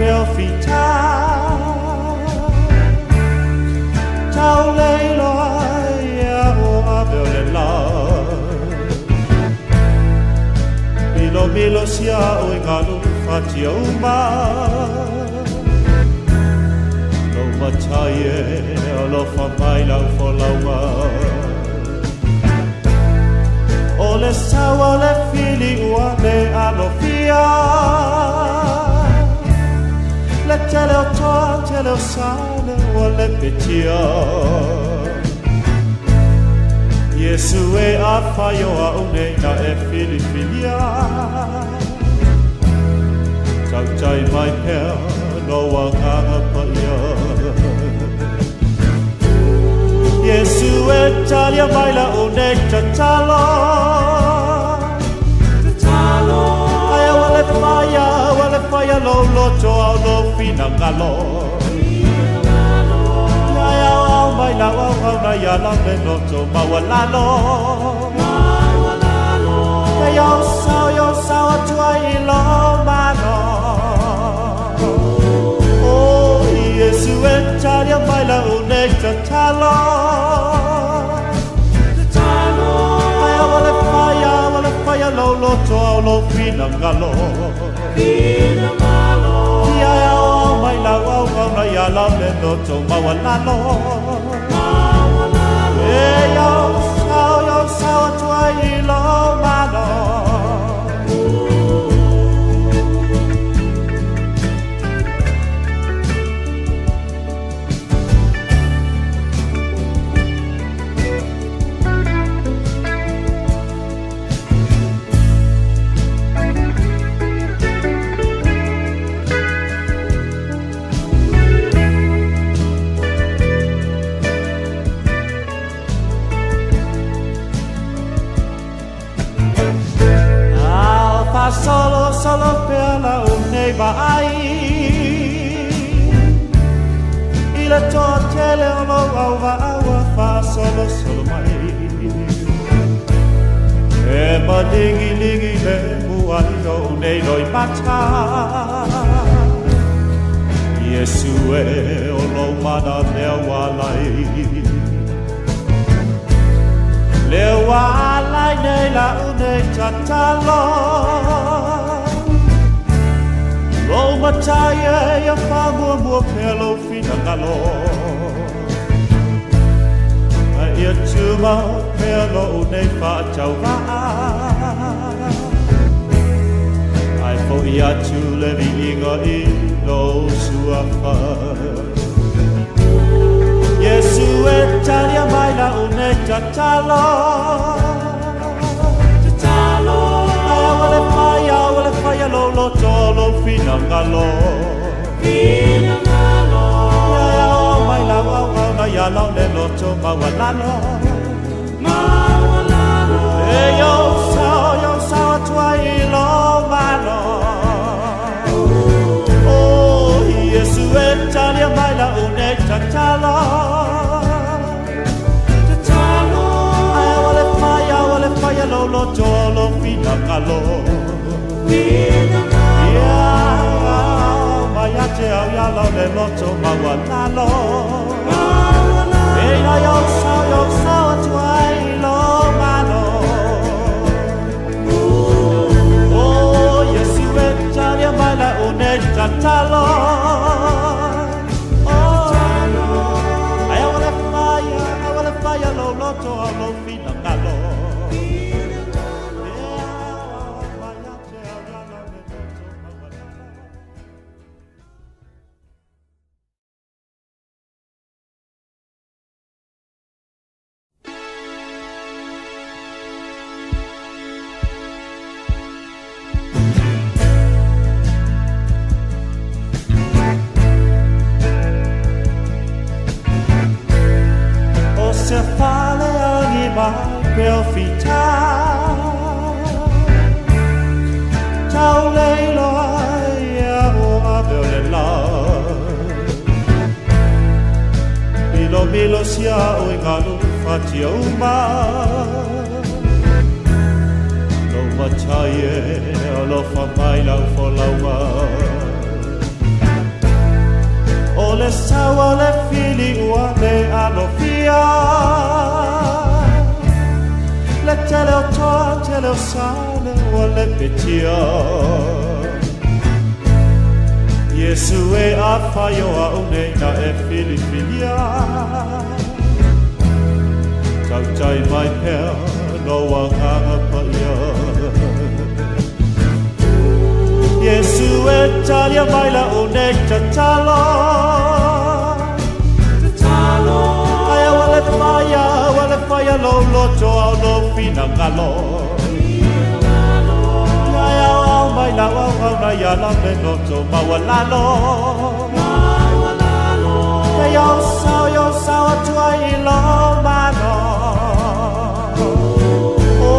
pea o fita. Tau le iloa ia o ave o le la. Milomilo sia o i galu fatia uma. Lou matai e alofa mai lau folauga. O le saua o le fili ua le alofia. Le tele o toa, tele o sale ua le petia. Iesu e afai o au nei na e filifilia. Tautai mai pea lou agaga paia. Iesu e talia mai lau nei tatalo. Tatalo. Ai ua le faia, ua le faia lou loto ao lou finagalo. Finagalo. Ai ao ao mai lau auauna ia lau le loto maualalo. Maualalo. E iou sao, iou sao atu ai i lou malo. O Iesu e talia mai lau nei tatalo. Tatalo. Ai ua le faia, ua le faia lou loto ao lou finagalo. Finagalo. Ia e ao ao mai lau auauna ia lau le loto maualalo. Maualalo. E iou sao, iou sao atu ai i lou malo. Ao faasolo solo pea lau nei vaai i le toatele o lou auvaa ua faasolosolo mai. E maligiligi le muai ou nei loimata. Iesu e o lou mana lea ua alai. Lea ua alai nei lau nei tatalo. Lou matai e ia faamuamua pea lou finagalo. A ia tumau pea lou nei faatauvaa. Ae fo'i atu le viiga i lou suafa. Iesu e talia mai lau nei tatalo. Tatalo. Ai ua le faia, ua le faia lou loto, lou finagalo. Finagalo. Ia e ao mai lau auauna ia lau le loto maualalo. Maualalo. E iou sao, iou sao atu ai i lou malo. O Iesu e talia mai lau nei tatalo. Tatalo. Ai ua le faia, ua le faia lou loto, lou finagalo. Finagalo. Ia mai ia te au ia lau le loto maualalo. Maualalo. E ina iou sao, iou sao atu ai i lou malo. O Iesu e talia mai lau nei tatalo. Oh, ai ua le faia, ua le faia lou loto ao lou finagalo. Ia mai ia te au ia lau le loto maualalo. O se fale agi mai pea o fita. Tau le iloa ia o ave o le la. Milomilo sia o i galu fatia uma. Lou matai e alofa mai lau folauga. O le sau o le fili ua le alofia Le tele o toa, tele o sa le ua lepetia Iesu e afai o a'u nei na e filifilia Tautai mai pea lou Agaga Paia Iesu e talia mai la'u nei tatalo Tatalo Ai ua le faia, ua le faia lou loto ao lou finagalo Ai ao ao mai lau auauna ia lau le loto maualalo E iou sao, iou sao atu ai i lou malo O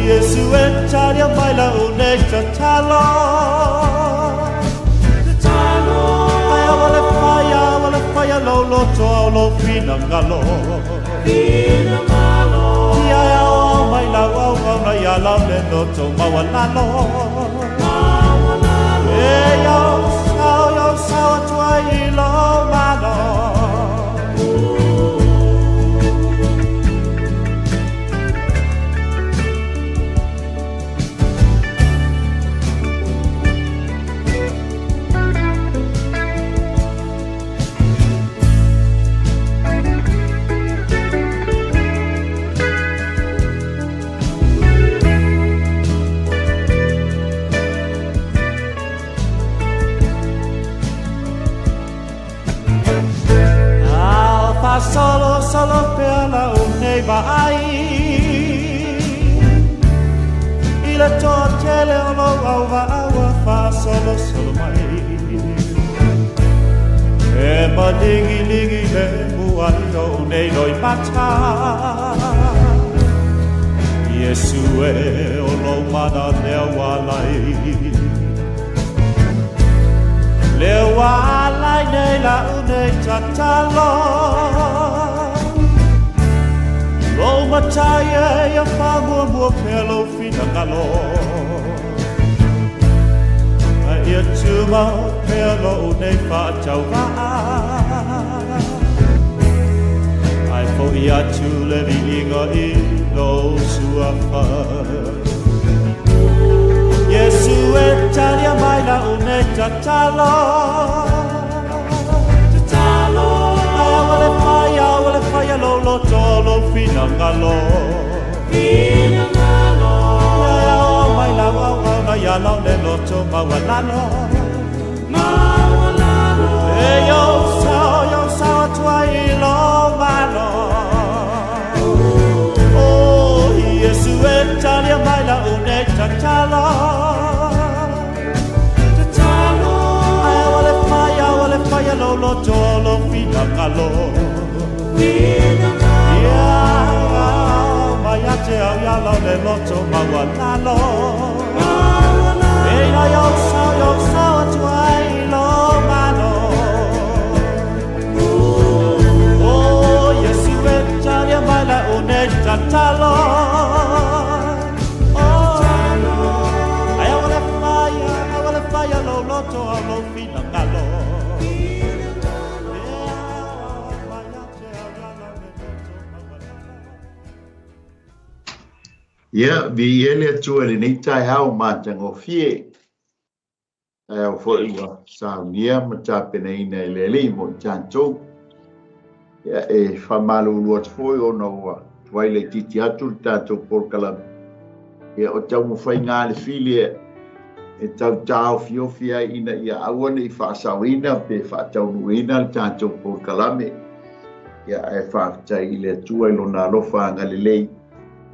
Iesu e talia mai la'u nei tatalo Tatalo Ai ua le faia, ua le faia lou loto ao lou finagalo Finagalo Ia e ao ao mai lau auauna ia lau le loto maualalo Maualalo E iou sao, iou sao atu ai i lou malo Ao faasolo solo pea la'u nei vaai I le toatele o lou auvaa ua faasolosolo mai E maligiligi lemu ai o'u nei loimata Iesu e o lou mana lea ua alai Lea ua alai nei la'u nei tatalo Lou Matai e ia faamuamua pea lou finagalo Ae ia tumau pea lo'u nei faatauvaa Ae fo'i atu le viiga i lou Suafa Iesu e talia mai la'u nei tatalo Tatalo Ai ua le faia, ua le faia lou loto lou finagalo Finagalo Ia e ao mai lau auauna ia lau le loto maualalo Maualalo E iou sao, iou sao atu ai i lou malo O Iesu e talia mai la'u nei tatalo Tatalo Ai ua le faia, ua le faia lou loto lou finagalo Finagalo Ia ao mai ia te au ia lau le loto maualalo Maualalo E ina iou sao, iou sao atu ai i lou malo O Iesu e talia mai la'u nei tatalo Oh, ai ua le faia, ua le faia lou loto ao lou finagalo E ao mai ia te au ia lau le loto maualalo Ia, viia le Atua i lenei taeao matagofie. Taeao foi ua saunia ma tapenaina e le Alii mo i tatou. Ia, e faamalulu atu foi ona ua tuai laitiiti atu le tatou polokalame. Ia, o taumafaiga a le fili e tau taofiofi ai ina ia aua ne i faasaoina pe faataunuuina le tatou polokalame. Ia, ae faafetai i le Atua i lona alofa agalelei.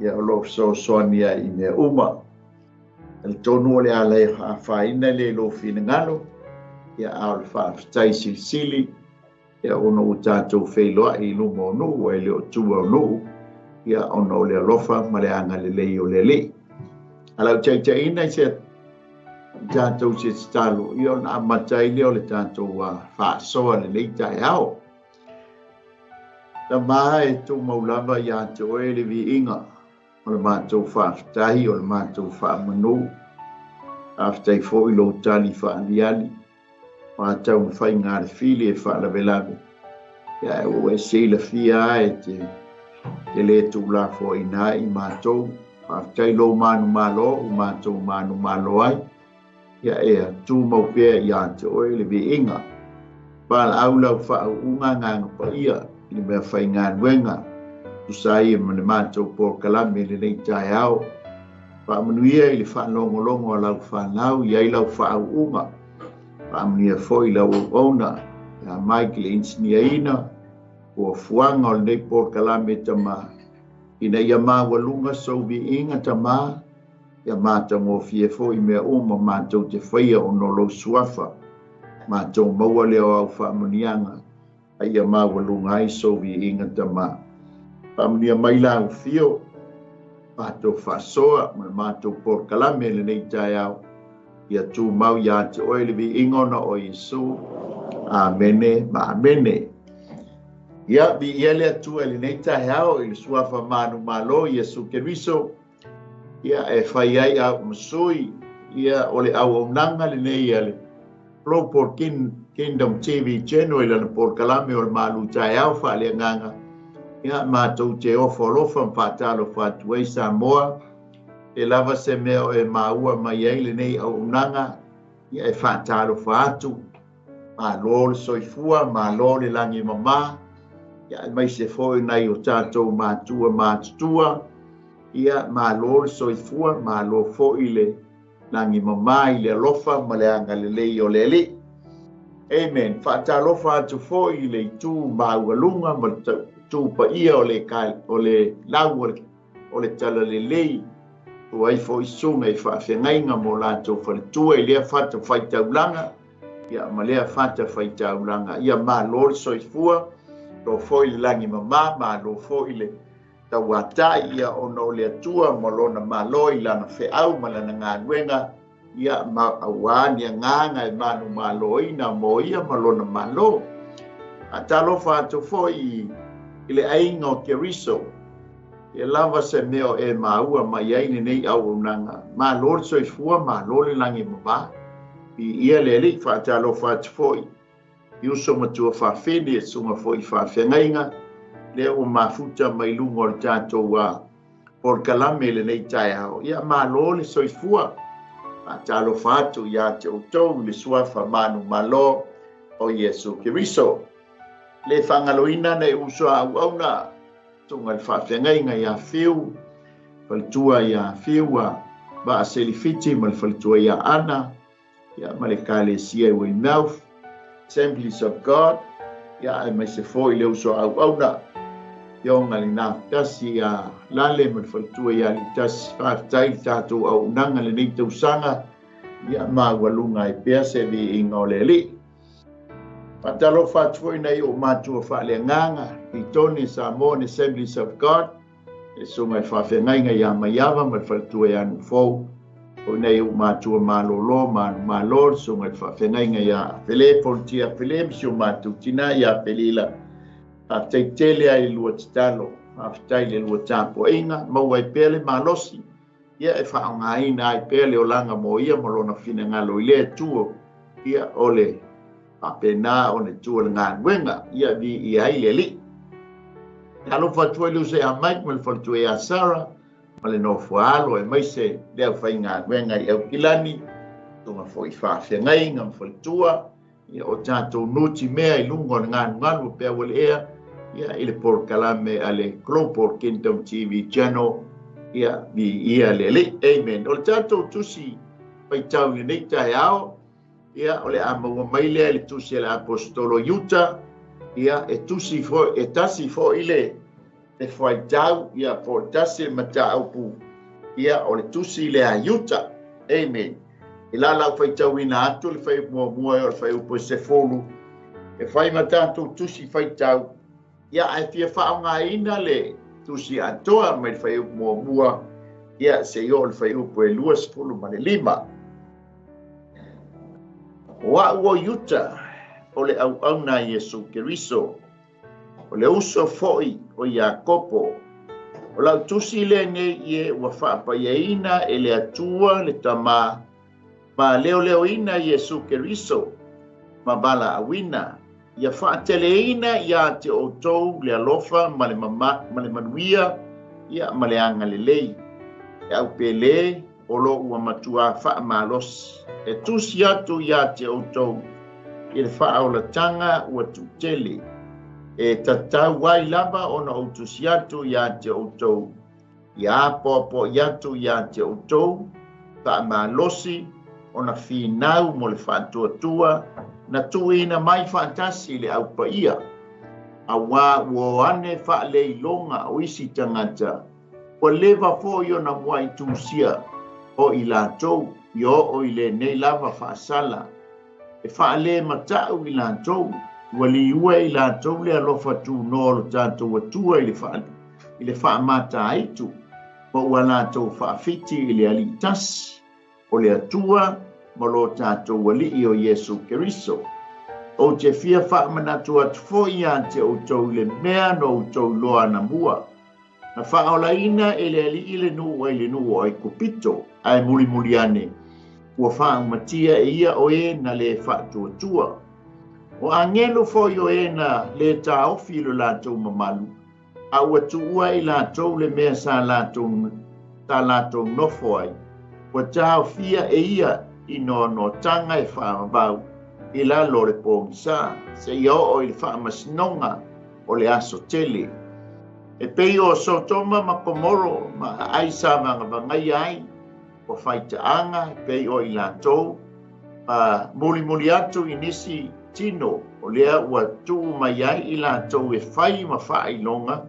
Ia, o lo o fesoasoani ai i mea uma. Talitonu o le a le afaina le lou finagalo. Ia, a o le faafetai silisili. Ia, ona ua tatou feiloai i luma o nuu ae le o tua o nuu. Ia, ona o le alofa ma le agalelei o le Alii. A lau taitaiina i se tatou se tatalo, ia ona amata ai lea o le tatou faasoa lenei taeao. Tama e tumau lava ia te oe le viiga o le matou faafetai o le matou faamanu. Faafetai foi lou tali faaliali. O a taumafaiga a le fili e faalavelave, ia ae ua e silafia lava e te te le tuulafoaiina ai i matou. Faafetai lou manumalo ua matou manumalo ai, ia e tumau pea ia te oe le viiga. Valaau lau faauuga Agaga Paia i le mea faigaluega, tusa ai ma le matou polokalame i lenei taeao. Faamanuia i le faalogologo a lau fanau, i ai lau faauuga. Faamanuia foi i lau auauna, ia Mike le inisinia fuafuaga o lenei polokalame Tama, ina ia maualuga sou viiga Tama, ia matagofie foi mea uma matou te faia ona o lou suafa. Matou maua lea o au faamanuiaga, a ia maualuga ai sou viiga Tama. Faamanuia mai lau afio, matou faasoa ma le matou polokalame i lenei taeao, ia tumau ia te oe le viiga ona o Iesu. Amene ma amene. Ia, viia le Atua i lenei taeao i le suafa manumalo Iesu Keriso, ia e fai ai au ma sui, ia o le auaunaga lenei a le Global Kingdom TV Channel i lana polokalame o le malu taeao faaleagaga. Ia matou te ofo alofa ma faatalofa atu ai Samoa, e lava se mea o e maua mai ai lenei auaunaga, ia e faatalofa atu. Malo le soifua, malo le lagi mama, ia aemaise foi nai o tatou matua matutua, ia malo le soifua, malo foi le lagi mama i le alofa ma le agalelei o le Alii. Amen. Faatalofa atu foi i le itu maualuga ma le itu paia o le, o le lau o le talalelei, ua ai foi susuga i faafeagaiga mo latou faletua i lea fatafaitaulaga, ia ma lea fatafaitaulaga. Ia malo le soifua, malo foi le lagi mama, malo foi le tauatai, ia ona o le Atua ma lona malo i lana feau ma lana galuega, ia ma auā ni agaga e manumaloina mo ia ma lona malo. Faatalofa atu foi i le aiga o Keriso, e lava se mea o e maua mai ai lenei auaunaga. Malo le soifua, malo le lagi mama, viia le Alii. Faatalofa atu foi i uso matua faafine, e susuga foi i faafeagaiga, lea ua mafuta mai luga o le tatou polokalame i lenei taeao. Ia malo le soifua, faatalofa atu ia te outou i le suafa manumalo o Iesu Keriso. Le faagaloina nai uso a auauna, susuga i le faafeagaiga ia Fiu, faletua ia Fiu a Vaa Selifiti ma le faletua ia Ana, ia ma le Ekalesia i Weymouth, Assemblies of God, ia aemaise foi le uso a auauna, Afioga i le Nafetasi ia Lale ma le faletua ia Liutasi. Faafetai i le tatou auaunaga lenei tausaga, ia maualuga ai pea se viiga o le Alii. Faatalofa atu foi nai ou matua faaleagaga, Pitone Samoan Assemblies of God, le susuga i le faafeagaiga ia Maiava ma le faletua ia Nufou, o nai ou matua malolo, manumalo, le susuga i le faafeagaiga ia Fele, Politia Fele, ma si o matou tina ia Felila. Faafetai tele ai le lua tatalo, faafetai le lua tapuaiga, maua ai pea le malosi, ia e faaaogaina ai pea le olaga mo ia ma lona finagalo i lea itu, ia o le faapena o le itu o le galuega, ia viia ai le Alii. Alofa atu ai le uso ia Mike ma le faletua ia Sarah ma le nofo alo, aemaise le aufaigaluega i Aukilani, susuga foi i faafeagaiga ma faletua, ia o tatou nutimea i luga o le galugalu o peau o le ea, ia i le polokalame a le Global Kingdom TV Channel, ia viia le Alii. Amen. O le tatou tusi faitau i lenei taeao, ia o le a maua mai lea i le tusi a le Aposetolo Iuta, ia e tusi foi, e tasi foi le faitau, ia po o le tasi le mataupu, ia o le tusi lea a Iuta. Amen. I la lau faitauina atu le fuaiupu muamua o le fuaiupu e 10, e fai ma tatou tusi faitau, ia ae fia faaaogaina le tusi atoa mai le fuaiupu muamua, ia seia oo le fuaiupu e 25. O au o Iuta, o le auauna a Iesu Keriso, o le uso foi o Iakopo. O lau tusi lenei i e ua faapaiaina e le Atua le Tama, ma leoleoina Iesu Keriso. ma valaauina. Ia faateleina ia te outou le alofa ma le ma le manuia ia ma le agalelei. E au pele o lo ua matua faamalosi e tusi atu ia te outou i le faaolataga ua tuutele. E tatau ai lava ona ou tusi atu ia te outou, ia apoapoai atu ia te outou, faamalosi ona finau mo le faatuatua na tuuina mai faatasi i le aupaia, auā ua o ane faaleiloga o isi tagata, ua leva foi ona muai tusia o i latou i oo i lenei lava faasala, e faalematau i latou, ua liua e i latou le alofa tunoa o lo tatou Atua i le faamataitu, ma ua latou faafiti i le Alii tasi, o le Atua ma lo tatou Alii o Iesu Keriso. Ou te fia faamanatu atu foi ia te outou i le mea na outou iloa anamua, na faaolaina e le Alii le nuu ai le nuu o Aikupito, ae mulimuli ane, ua faaumatia e ia o e na le faatuatua. O agelu foi o e na le taofi i lo latou mamalu, a ua tuua i latou le mea sa latou nofo ai, ua taofia e ia i noanoataga e faavavau i lalo o le pogisa, seia oo i le faamasinoga o le aso tele. E pei o Sotoma ma Komoro ma aai sa vagavagaia ai, ua faitaaga e pei o i latou, mulimuli atu i nisi tino o lea ua tuu mai ai i latou e fai ma faailoga,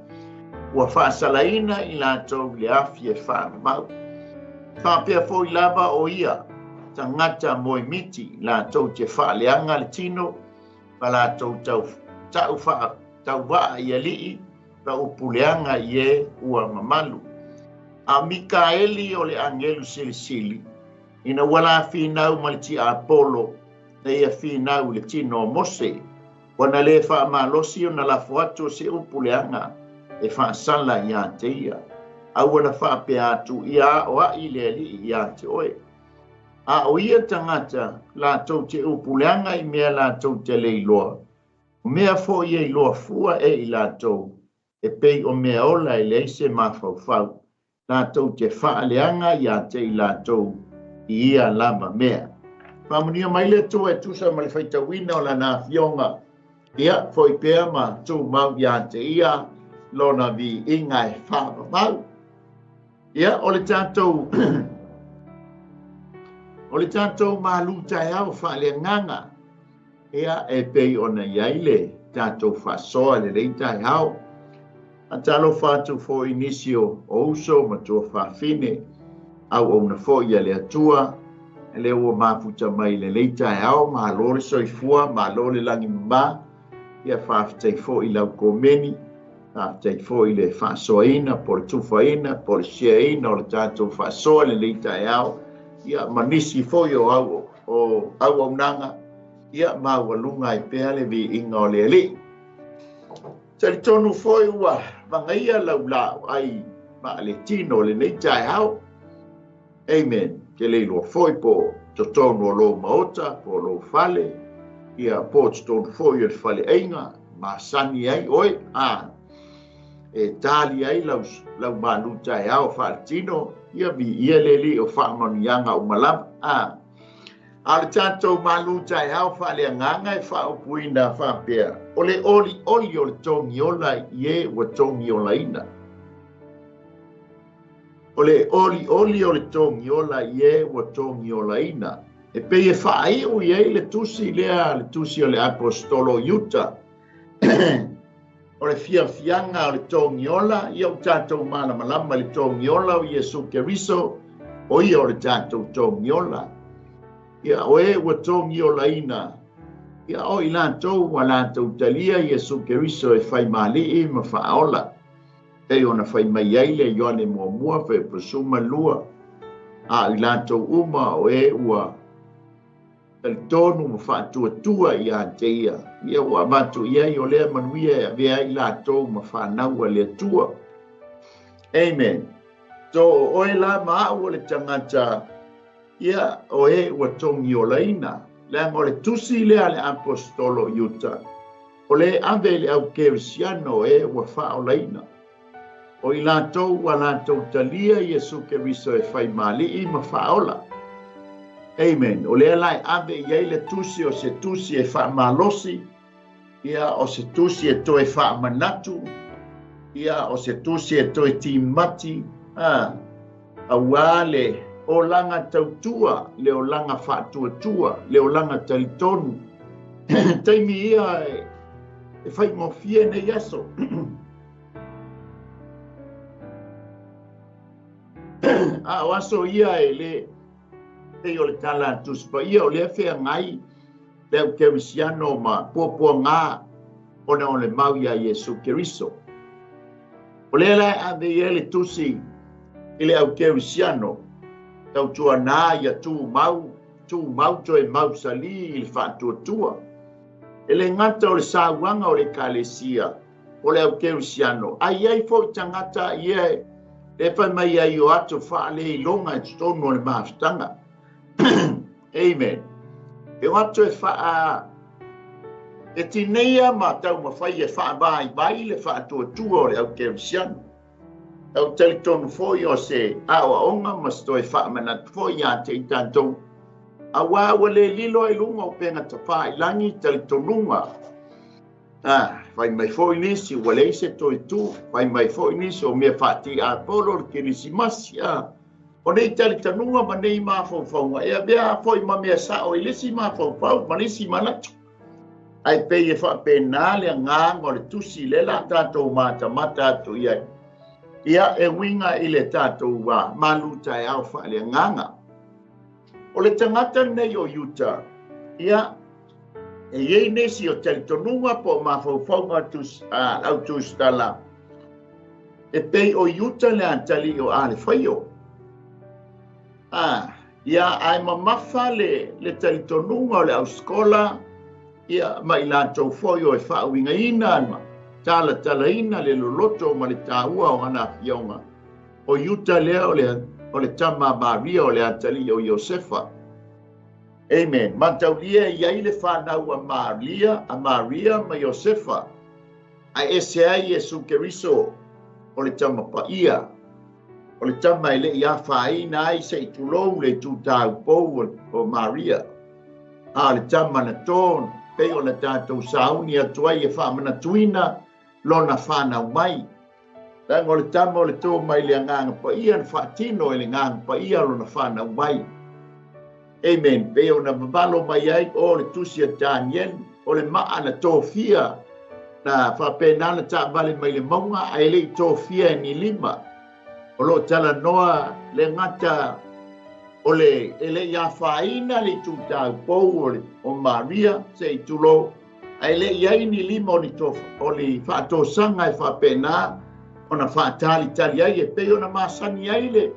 ua faasalaina i latou le afi e faavavau. Faapea foi lava o ia tagata moemiti latou te faaleaga le tino ma latou tau faatauvaa i alii ma upuleaga i e ua mamalu. A Mikaeli o le agelu silisili, ina ua la finau ma le tiapolo, na ia finau i le tino o Mose, ua na le faamalosi ona lafo atu o se upuleaga e faasala ia te ia. A ua na faapea atu ia aoai le alii ia te oe. A o ia tagata latou te upuleaga i mea latou te leiloa, o mea foi e iloa fua e i latou, e pei o mea ola e leai se mafaufau, latou te faaleaga ia te i latou i ia lava mea. Faamanuia mai le Atua e tusa ma le faitauina o lana afioga, ia foi pea ma tumau ia te ia lona viiga e faavavau. Ia o le tatou o le tatou malu taeao faaleagaga, ia e pei ona i ai le tatou faasoa i lenei taeao. Faatalofa atu foi i nisi o uso ma tuafafine auauna foi a le Atua, lea ua mafuta mai i lenei taeao. Malo le soifua, malo le lagimama, ia faafetai foi i lau komeni, faafetai foi i le faasoaina po o le tufaina po o le shareina o le tatou faasoa i lenei taeao, ia ma nisi foi o auaunaga, ia maualuga ai pea le viiga o le Alii. Talitonu foi ua vagaia lau laau maaletino o lenei taeao. Amen. Te leiloa foi po totonu o lou maota, po lou fale, ia po totonu foi o le faleaiga, masani ai oe, e tali ai lau malu taeao faaletino, ia viia le Alii o faamanuiaga uma lava. A o le tatou malu taeao faaleagaga e faaupuina faapea, o le olioli o le togiola i e ua togiolaina. O le olioli o le togiola i e ua togiolaina. E pei e faaiu i ai le tusi lea, le tusi o le apostolo Iuta. O le fiafiaga o le togiola, ia o tatou malamalama i le togiola o Iesu Keriso, o ia o le tatou togiola. Ia o e ua togiolaina, ia o i latou ua latou talia Iesu Keriso e faimalii ma faaola. Pei ona fai mai ai le Ioane muamua fuaiupu 12, a i latou uma o e ua talitonu ma faatuatua ia te ia, ia ua avatu i ai o lea manuia e avea ai latou ma fanau a le Atua. Amen. So o oe la ma au o le tagata, ia o e ua togiolaina, Leaga o le tusi lea a le Aposetolo o Iuta, o lea e ave i le au Kerisiano e ua faaolaina, o i latou ua latou talia Iesu Keriso e fai ma Alii ma Faaola. Amen. O lea la e ave i ai le tusi, o se tusi e faamalosi, ia, o se tusi e toe faamanatu, ia, o se tusi e toe timati, a, auā le olaga tautua, le olaga faatuatua, le olaga talitonu. Taimi ia e faigofie nei aso. A o aso ia e le pei o le tala a Tusi Paia, o lea feagai le au Kerisiano ma puapuaga ona o le mau iā Iesu Keriso. O lea la e ave i ai le tusi i le au Kerisiano, tautuana ia tumau, tumau toe mausali i le faatuatua. E le gata o le sauaga o le Ekalesia o le au Kerisiano, ae i ai foi tagata ia e fai mai ai o ato faaleiloga i totonu o le mafutaga. Amen. E o atu e faa e tineia ma taumafai e faavaivai le faatuatua o le au Kerisiano. Ou talitonu foi o se aoaoga ma se toe faamanatu foi ia te i tatou, auā ua le lilo ai luga o upega tafailagi talitonuga. Ah, fai mai foi nisi ua leai se toe tu, fai mai foi nisi o mea faatiapolo le Kerisimasi. Ah, o nei talitonuga ma nei mafaufauga e avea foi ma mea sao i le isi mafaufau ma le isi manatu. Ae pei e faapena le agaga o le tusi lea la tatou matamata atu i ai. Ia, e uiga i le tatou malu taeao faaleagaga. O le tagata lenei o Iuta, ia, e i ai nisi o talitonuga po o mafaufauga au tusitala, e pei o Iuta le atalii o Alefaio. Ah, ia, ae mamafa le talitonuga o le ausikola, ia, ma i latou foi o e faauigaina ma talatalaina le loloto ma le taua o ana afioga. O Iuta lea o le tama a Maria o le atalii o Iosefa. Amen. Mataulia e i ai le fanau a Maria, a Maria ma Iosefa, ae ese ai Iesu Keriso o le tama paia, o le tama e le i afaina ai se i tulou le itutaupou o Maria, a o le tama na to, pei ona tatou sauni atu ai e faamanatuina lona fanau mai. Leaga o le tama o le to mai le Agaga Paia na faatino e le Agaga Paia lona fanau mai. Amen. Pei ona vavalo mai ai o le tusi a Danielu, o le maa na tofia, na faapena na taavale mai le mauga, ae le i tofia e ni lima. O lo o talanoa le gata o le e le i afaina le itutaupou o Maria se i tulou, ae le i ai ni lima o ni faatosaga e faapena ona faatalitali ai e pei ona masani ai le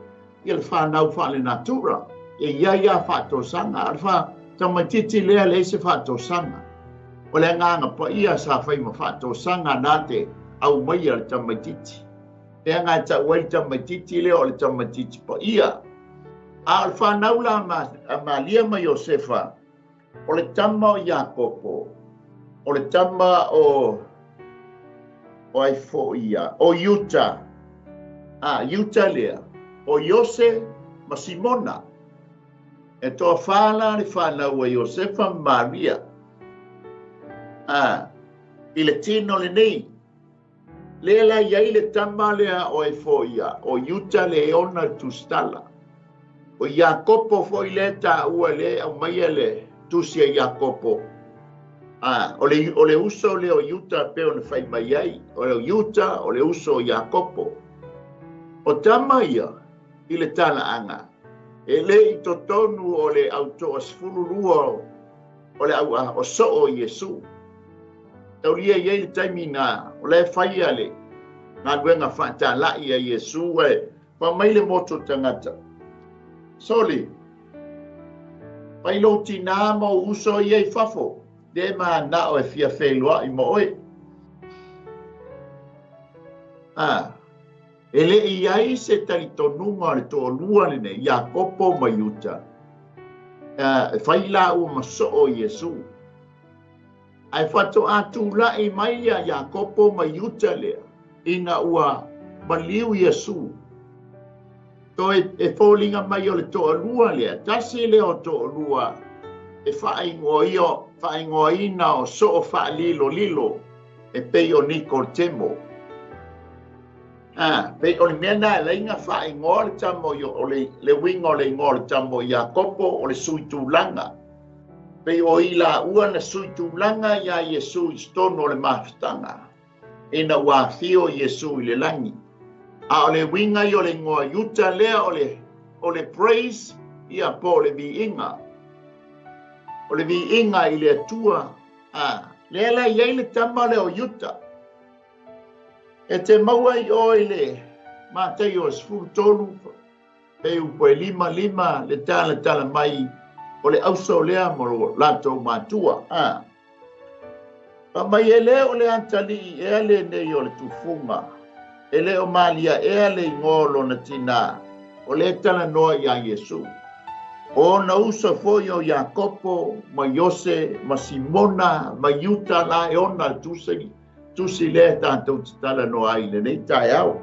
ia le fanau faalenatura. E i ai a faatosaga, a o le tamaitiiti lea leai se faatosaga. O le Agaga Paia sa fai ma faatosaga na te aumaia le tamaitiiti. Leaga e tau ai le tamaitiiti lea o le tamaitiiti paia. A o le fanau la a Maria ma Iosefa, o le tama o Iakopo, o le tama o ai foi ia, o Iuta, a Iuta lea, o Iose ma Simona. E toafa la le fanau a Iosefa ma Maria. A, i le tino lenei, lea la i ai le tama lea o ai foi ia, o Iuta le e ona le tusitala. O Iakopo foi lea taua lea e aumaia le tusi a Iakopo. A, o le uso lea o Iuta pei ona fai mai ai, o le Iuta o le uso o Iakopo. O tama ia i le talaaga, e le i totonu o le au 12 o le au o soo o Iesu. Taulia i ai le taimi na o la e faia le galuega faatalai a Iesu, ae fai mai le motu tagata, Soli, fai lou tinā ma ou uso ia i fafo, le manao e fia feiloai ma oe. A, e le i ai se talitonuga o le toalua lenei, Iakopo ma Iuta, E fai laua ma soo o Iesu. Ae faatoa tulai mai ia Iakopo ma Iuta lea, ina ua maliu Iesu. Toe e foliga mai o le toalua lea, tasi lea o toalua e faaigoaina o soo faalilolilo e pei o Nikotemo. Pei o le mea na lainga faaigoa le tama o le uiga o le igoa o le tama o Iakopo o le sui tulaga. Pei o i laua na sui tulaga ia Iesu i totonu o le mafutaga, ina ua afio Iesu i le lagi. A o le uiga i o le igoa Iuta lea o le praise, ia po o le viiga. O le viiga i le Atua. Lea la i ai le tama lea o Iuta. E te maua i oe le Mataio 13, pe upu e 5 le talatala mai o le auso lea ma lo latou matua. Fa mai e le o le atalii ea lenei o le tufuga, e le o malia ea le igoa o lona tina, o le talanoa ia Iesu. O na uso foi o Iakopo, ma Iose, ma Simona, ma Iuta la e ona le tusi lea tatou te talanoa ai lenei taeao.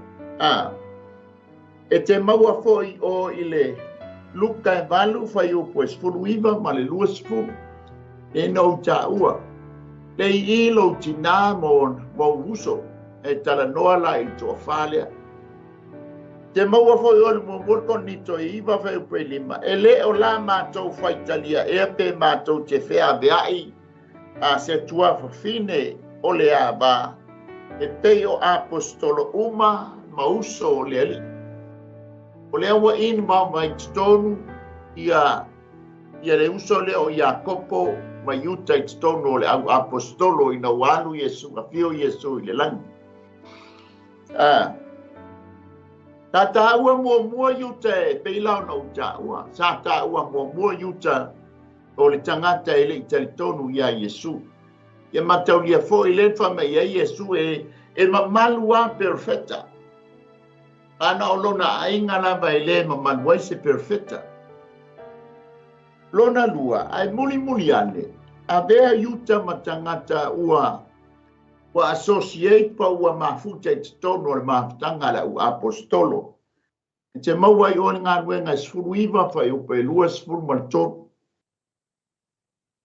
E te maua foi o i le Luka e 8 fuaiupu e 19 ma le 20. E na ou taua, le i lou tina mo uso, e talanoa la i le toafa lea. Te maua foi o le muamua Korinito e 9 fuaiupu e 5, e le o la matou faitalia ea pe matou te feaveai a se tuafafine o le ava, e pei o apostolo uma ma uso o le Alii. O lea ua involve ai totonu ia le uso lea o Iakopo ma Iuta i totonu o le au apostolo ina ua alu Iesu, afio Iesu i le lagi. Sa taua muamua Iuta e pei la ona ou taua. Sa taua muamua Iuta o le tagata e le i talitonu ia Iesu. Ia mataulia foi le fai ai Iesu e mamalu a perfecta. Ana o lona aiga lava e le mamalu ai se perfecta. Lona lua, ai mulimuli ane, avea Iuta ma tagata ua associate pa ua mafuta i totonu o le mafutaga le au apostolo. E te maua i o le galuega e 19 fuaiupu e 23.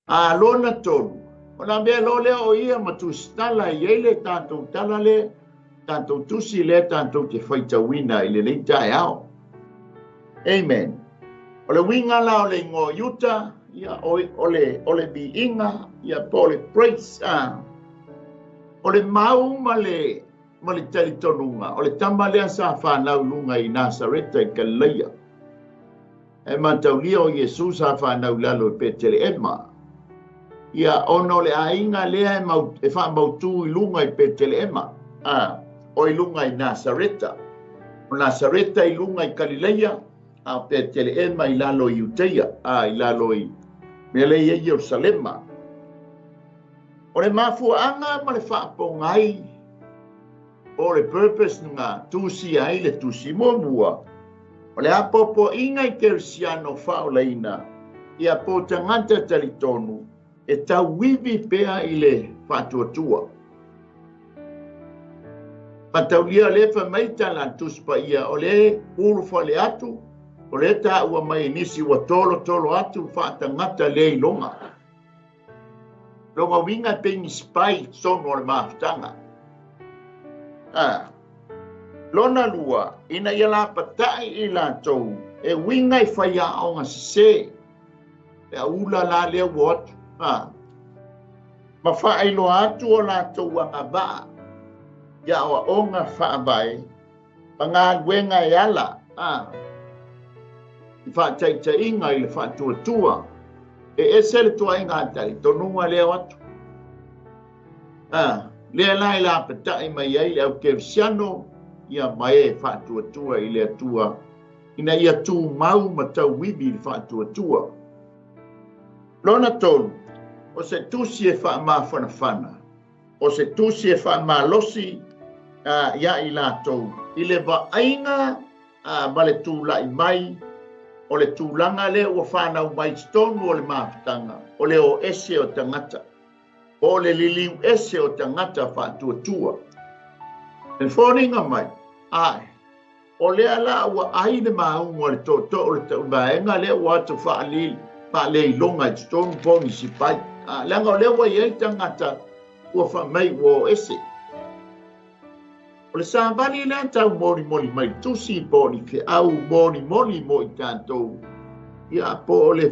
A lona tolu, o la mea loa lea o ia ma tusitala i ai le tatou tala le, tatou tusi lea tatou te faitauina i lenei taeao. Amen. O le uiga la o le igoa Iuta, ia o le viiga, ia po o le praise. O le mau ma le talitonuga, o le tama lea sa fanau luga i Nasareta i Galileia. E mataulia o Iesu sa fanau lalo i Peteleema. Ia ona o le aiga lea e faamautu i luga i Peteleema, o i luga i Nasareta. O Nasareta i luga i Galileia, a o Peteleema i lalo i Iuteia, i lalo i mea lea i Ierusalema. O le mafuaaga ma le faapogai o le purpose nga tusi ai le tusi muamua, o le apoapoaiga i kerisiano faaolaina, ia po tagata talitonu e tauivi pea i le faatuatua. Mataulia le fai mai tala tusi paia o le ulufale atu, o le taua mai nisi ua tolotolo atu faatagata le iloga. Longa uiga pe ni spai totonu o le mafutaga. Lona lua, ina ia lapatai i latou, e uiga i faiaoga sese, le aula la lea ua atu. Ma faailoa atu o latou agavaa, ia aoaoga faavae, ma galuega e ala, i faataitaiga i le faatuatua, e ese le tuaiga talitonuga lea o atu. Lea la e lapatai mai ai le au kerisiano, ia mai e faatuatua i le Atua, ina ia tumau ma tauivi i le faatuatua. Lona tolu, o se tusi e faamafanafana, o se tusi e faamalosi ia i latou, i le vaaiga ma le tulai mai O le tulaga lea ua fanau mai i totonu o le mafutaga, o le o ese o tagata, po o le liliu ese o tagata faatuatua. E foliga mai, a'e, o lea la ua ai le mauga o le tootoo o le tauvaega lea ua atu faaleiloga i totonu po o nisi pai. Leaga o lea ua i ai tagata ua fai mai ua o ese. O le savali lea tau molimoli mai tusi po o ni feau molimoli mo i tatou, ia po o le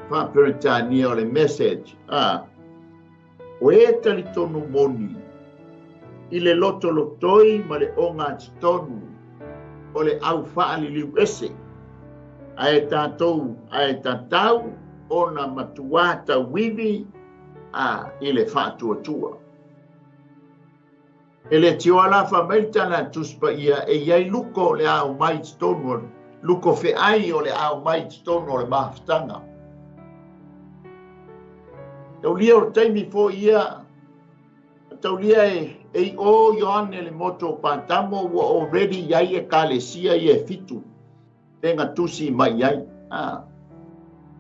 faa-Peretania o le message, o e talitonu moni i le lotolotoi ma le ogatotonu o le au faaliliu ese, ae tatou ae tatau ona matuā tauivi i le faatuatua. E le tioa la fai mai le tala a le Tusi Paia e i ai luko o le ao mai i totonu o le luko feai o le ao mai i totonu o le mafutaga. Taulia o le taimi foi ia, taulia e i o Ioane le motu o Patamo ua already i ai ekalesia ia e 7 pe tusi mai ai.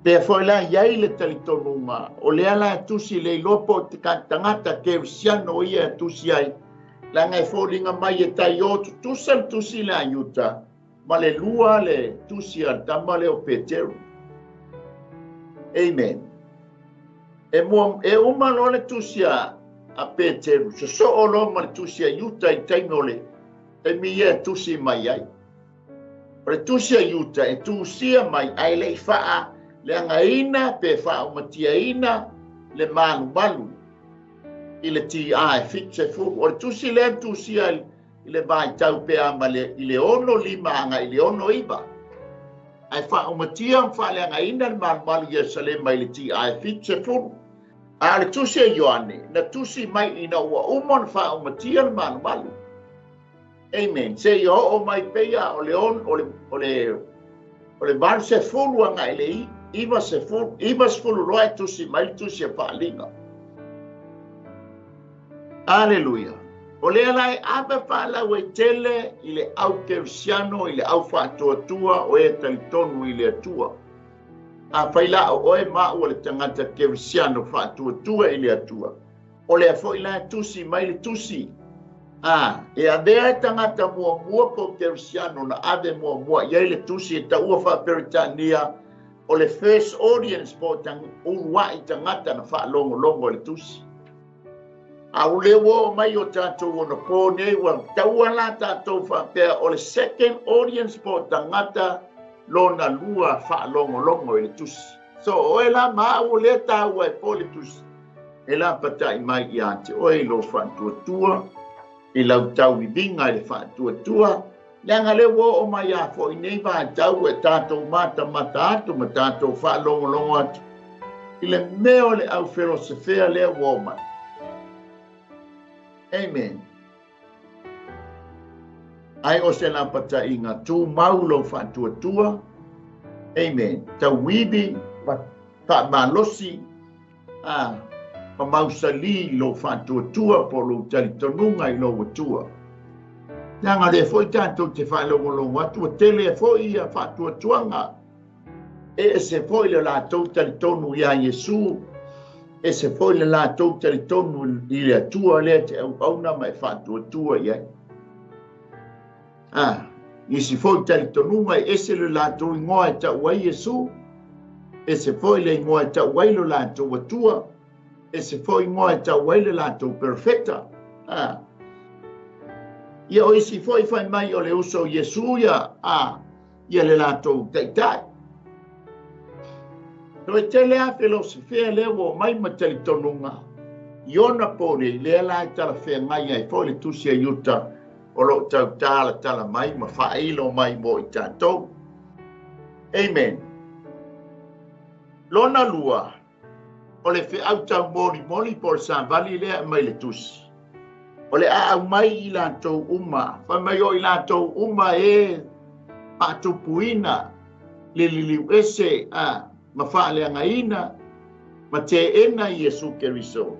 Pea foi la i ai le talitonuga, o lea la e tusi le iloa po o te tagata kerisiano ia e tusi ai, leaga e foliga mai e tai o tutusa le tusi le a Iuta, ma le lua le tusi a le tama lea o Peteru. Amen. E uma loa le tusi a Peteru, sosoo loa ma le tusi a Iuta i taimi o le taimi ia e tusi mai ai. O le tusi a Iuta e tusia mai ae le i faa leagaina pe faaumatiaina le malumalu i le tia e 70. O le tusi lea tusia i le vaitau pe a ma le i le 65 aga i le 69. Ae faaumatia ma faaleagaina le malumalu i Ierusalema i le tia e 70. A o le tusi a Ioane, na tusi mai ina ua uma ona faaumatia le malumalu. Amen. Se i oo mai peia o le on, o le o le o le 80 aga i le 90, 90 loa e tusi mai le tusi a faaaliga. Aleluia. O lea la e ave faalau e tele i le au kerisiano, i le au faatuatua o e talitonu i le Atua. A fai la o oe ma ua le tagata kerisiano faatuatua i le Atua, o lea foi la e tusi mai le tusi. E avea e tagata muamua po kerisiano na ave muamua i ai le tusi e taua faa-Peretania o le first audience po uluai tagata na faalogologo i le tusi. A o le ua oo mai o tatou ona po nei ua taua la tatou faapea o le second audience po tagata lona lua faalogologo i le tusi. So oe la ma au o lea taua e po le tusi e la patai mai ia te oe i lou faatuatua, i lau tauiviga i le faatuatua, leaga lea ua oo mai a foi nei vaitau e tatou matamata atu ma tatou faalogologo atu i le mea o le au felosefea lea ua oo mai. Amen. Ai o se lapataiga tumau lou faatuatua. Amen. Tauivi, faamalosi, ma mausali lou faatuatua po lou talitonuga i lou Atua. Leaga lea foi tatou te faalogologo atu, ua tele foi ia faatuatuaga. E ese foi le latou talitonu ia Iesu, ese foi le latou talitonu i le Atua lea te auauna ma e faatuatua i ai. Nisi foi talitonuga e ese le latou igoa e tau ai Iesu, ese foi le igoa e tau ai le latou Atua, ese foi igoa e tau ai le latou perfecta. Ia o isi foi fai mai o le uso o Iesu ia, ia le latou taitai. So e tele a filosofia lea ua mai ma talitonuga i ona pōlei, lea la e talafeagai ai foi le tusi a Iuta o loo tautalatala mai ma faailo mai mo i tatou. Amen. Lona lua, o le feau taumolimoli po o le savali lea e mai le tusi. O le aau mai i latou uma, fai mai o i latou uma e faatupuina le liliu ese ma faaleagaina ma teena Iesu Keriso.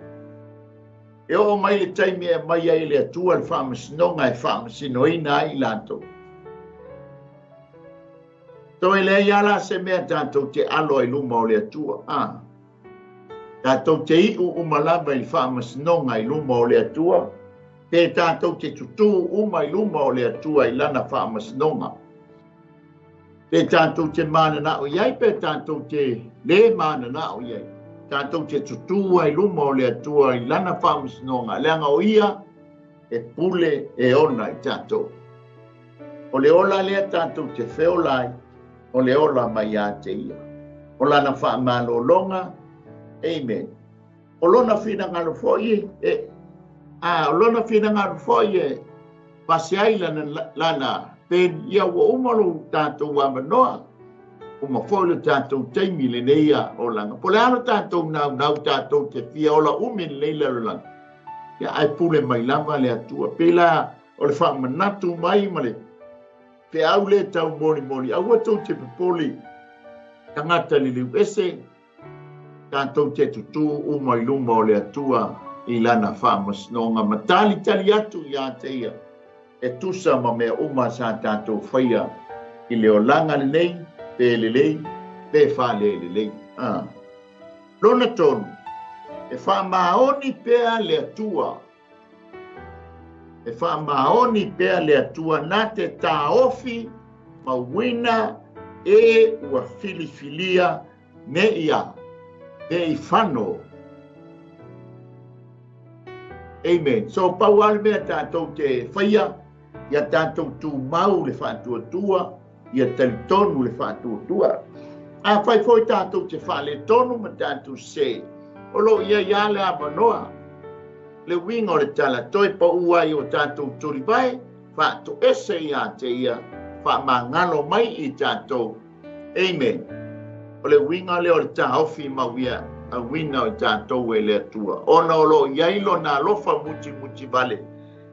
E oo mai le taimi e mai ai le Atua le faamasinoga e faamasinoina ai i latou. Toe leai lava la se mea tatou te alo ai i luma o le Atua, a. Tatou te iu uma lava i le faamasinoga i luma o le Atua, pe tatou te tutū uma i luma o le Atua i Lana faamasinoga. Pe tatou te mananao i ai, pe tatou te lē mananao i ai, tatou te tutū ai i luma o le Atua i Lana faamasinoga, leaga o Ia e pule e ona i tatou. O le ola lea tatou te feola ai, o le ola mai ia te Ia. O Lana faamalologa, amen. O Lona finagalo foi e, a, o Lona finagalo foi e pasi ai Lana, Lana peni, ia ua uma lo tatou avanoa, uma foi lo tatou taimi i lenei olaga. Po o le a lo tatou naunau tatou te fia ola umi i lenei lalolagi, ia ae pule mai lava le Atua. Pei la o le faamanatu mai ma le feau lea taumolimoli, aua tou te popole tagata liliu ese, tatou te tutū uma i luma o le Atua i Lana faamasinoga ma talitali atu ia te Ia e tusa ma mea uma sa tatou faia i le olaga lenei, pe lelei pe faalelelei. A. Lona tolu, e faamaoni pea le Atua. E faamaoni pea le Atua na te taofi mauina e ua filifilia me ia, me i fano. Amen. So pau lava le mea tatou te faia, ia tatou tumau le faatuatua, ia talitonu le faatuatua. Afai foi tatou te faaletonu ma tatou sese, o lo o i ai lava le avanoa. Le uiga o le tala, toe pau ai o tatou tulivae, faatoese ia te ia, faamagalo mai i tatou. Amen. O le uiga lea o le taofi mau ia auina o i tatou e le Atua, ona o lo o i ai Lona alofa mutimutivale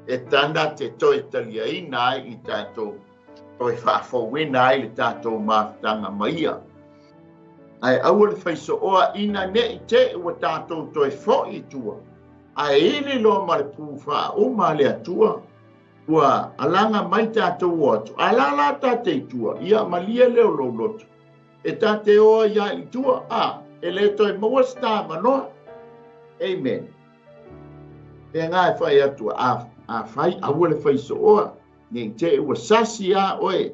e tana te toe taliaina ai i tatou, toe faafouina ai le tatou mafutaga ma Ia. Ae aua le faisooa ina ne i te i ua tatou toe foi i tua, ae ili loa ma le pū faauma a le Atua, ua alaga mai tatou o atu, ae la la tate i tua, ia malie lea o lou loto, e tate o ai lava i tua, a, e le toe maua se ta avanoa. Amen. Pēnā e fai atu, a, afai, aua le faisooa, ne i te i ua sasi a oe,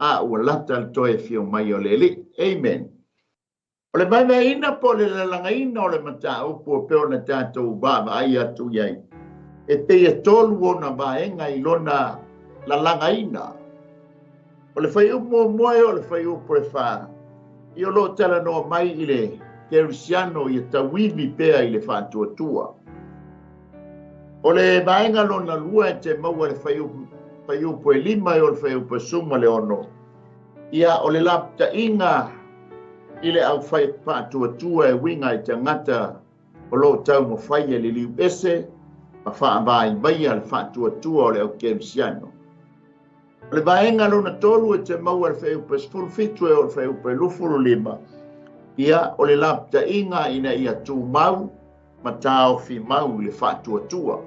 a ua lata le toe afio mai o le Alii. Amen. O le vaevaeina po o le lalagaina o le mataupu e pei ona tatou vaavaai atu i ai, e pei e tolu ona vaega i lona lalagaina. O le fuaiupu muamua e o le fuaiupu e fa, i o lo o talanoa mai i le Kerisiano ia tauivi pea i le faatuatua. O le vaega lona lua e te maua i le fuaiupu e lima e o le fuaiupu e 16, ia o le lapataiga i le aufai faatuatua e uiga i tagata o lo o taumafai e liliu ese ma faavaivaia le faatuatua o le au Kerisiano. O le vaega lona tolu e te maua i le fuaiupu e 17 e oo i le fuaiupu e 25, ia o le lapataiga ina ia tumau ma taofi mau i le faatuatua.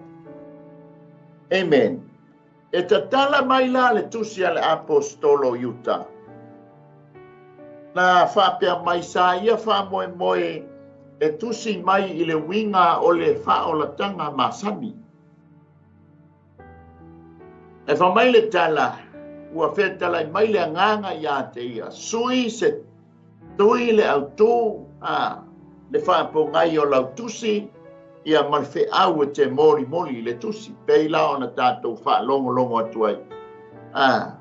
Amen. E tatala mai la le tusi a le Aposetolo Iuta, na faapea mai sa ia faamoemoe e tusi mai i le uiga o le faaolataga masani. E fai mai le tala, ua fetalai mai le Agaga ia te ia, sui se tui le autū a le faapogai o lau tusi, ia ma le feau e te molimoli i le tusi, pei la ona tatou faalogologo atu ai a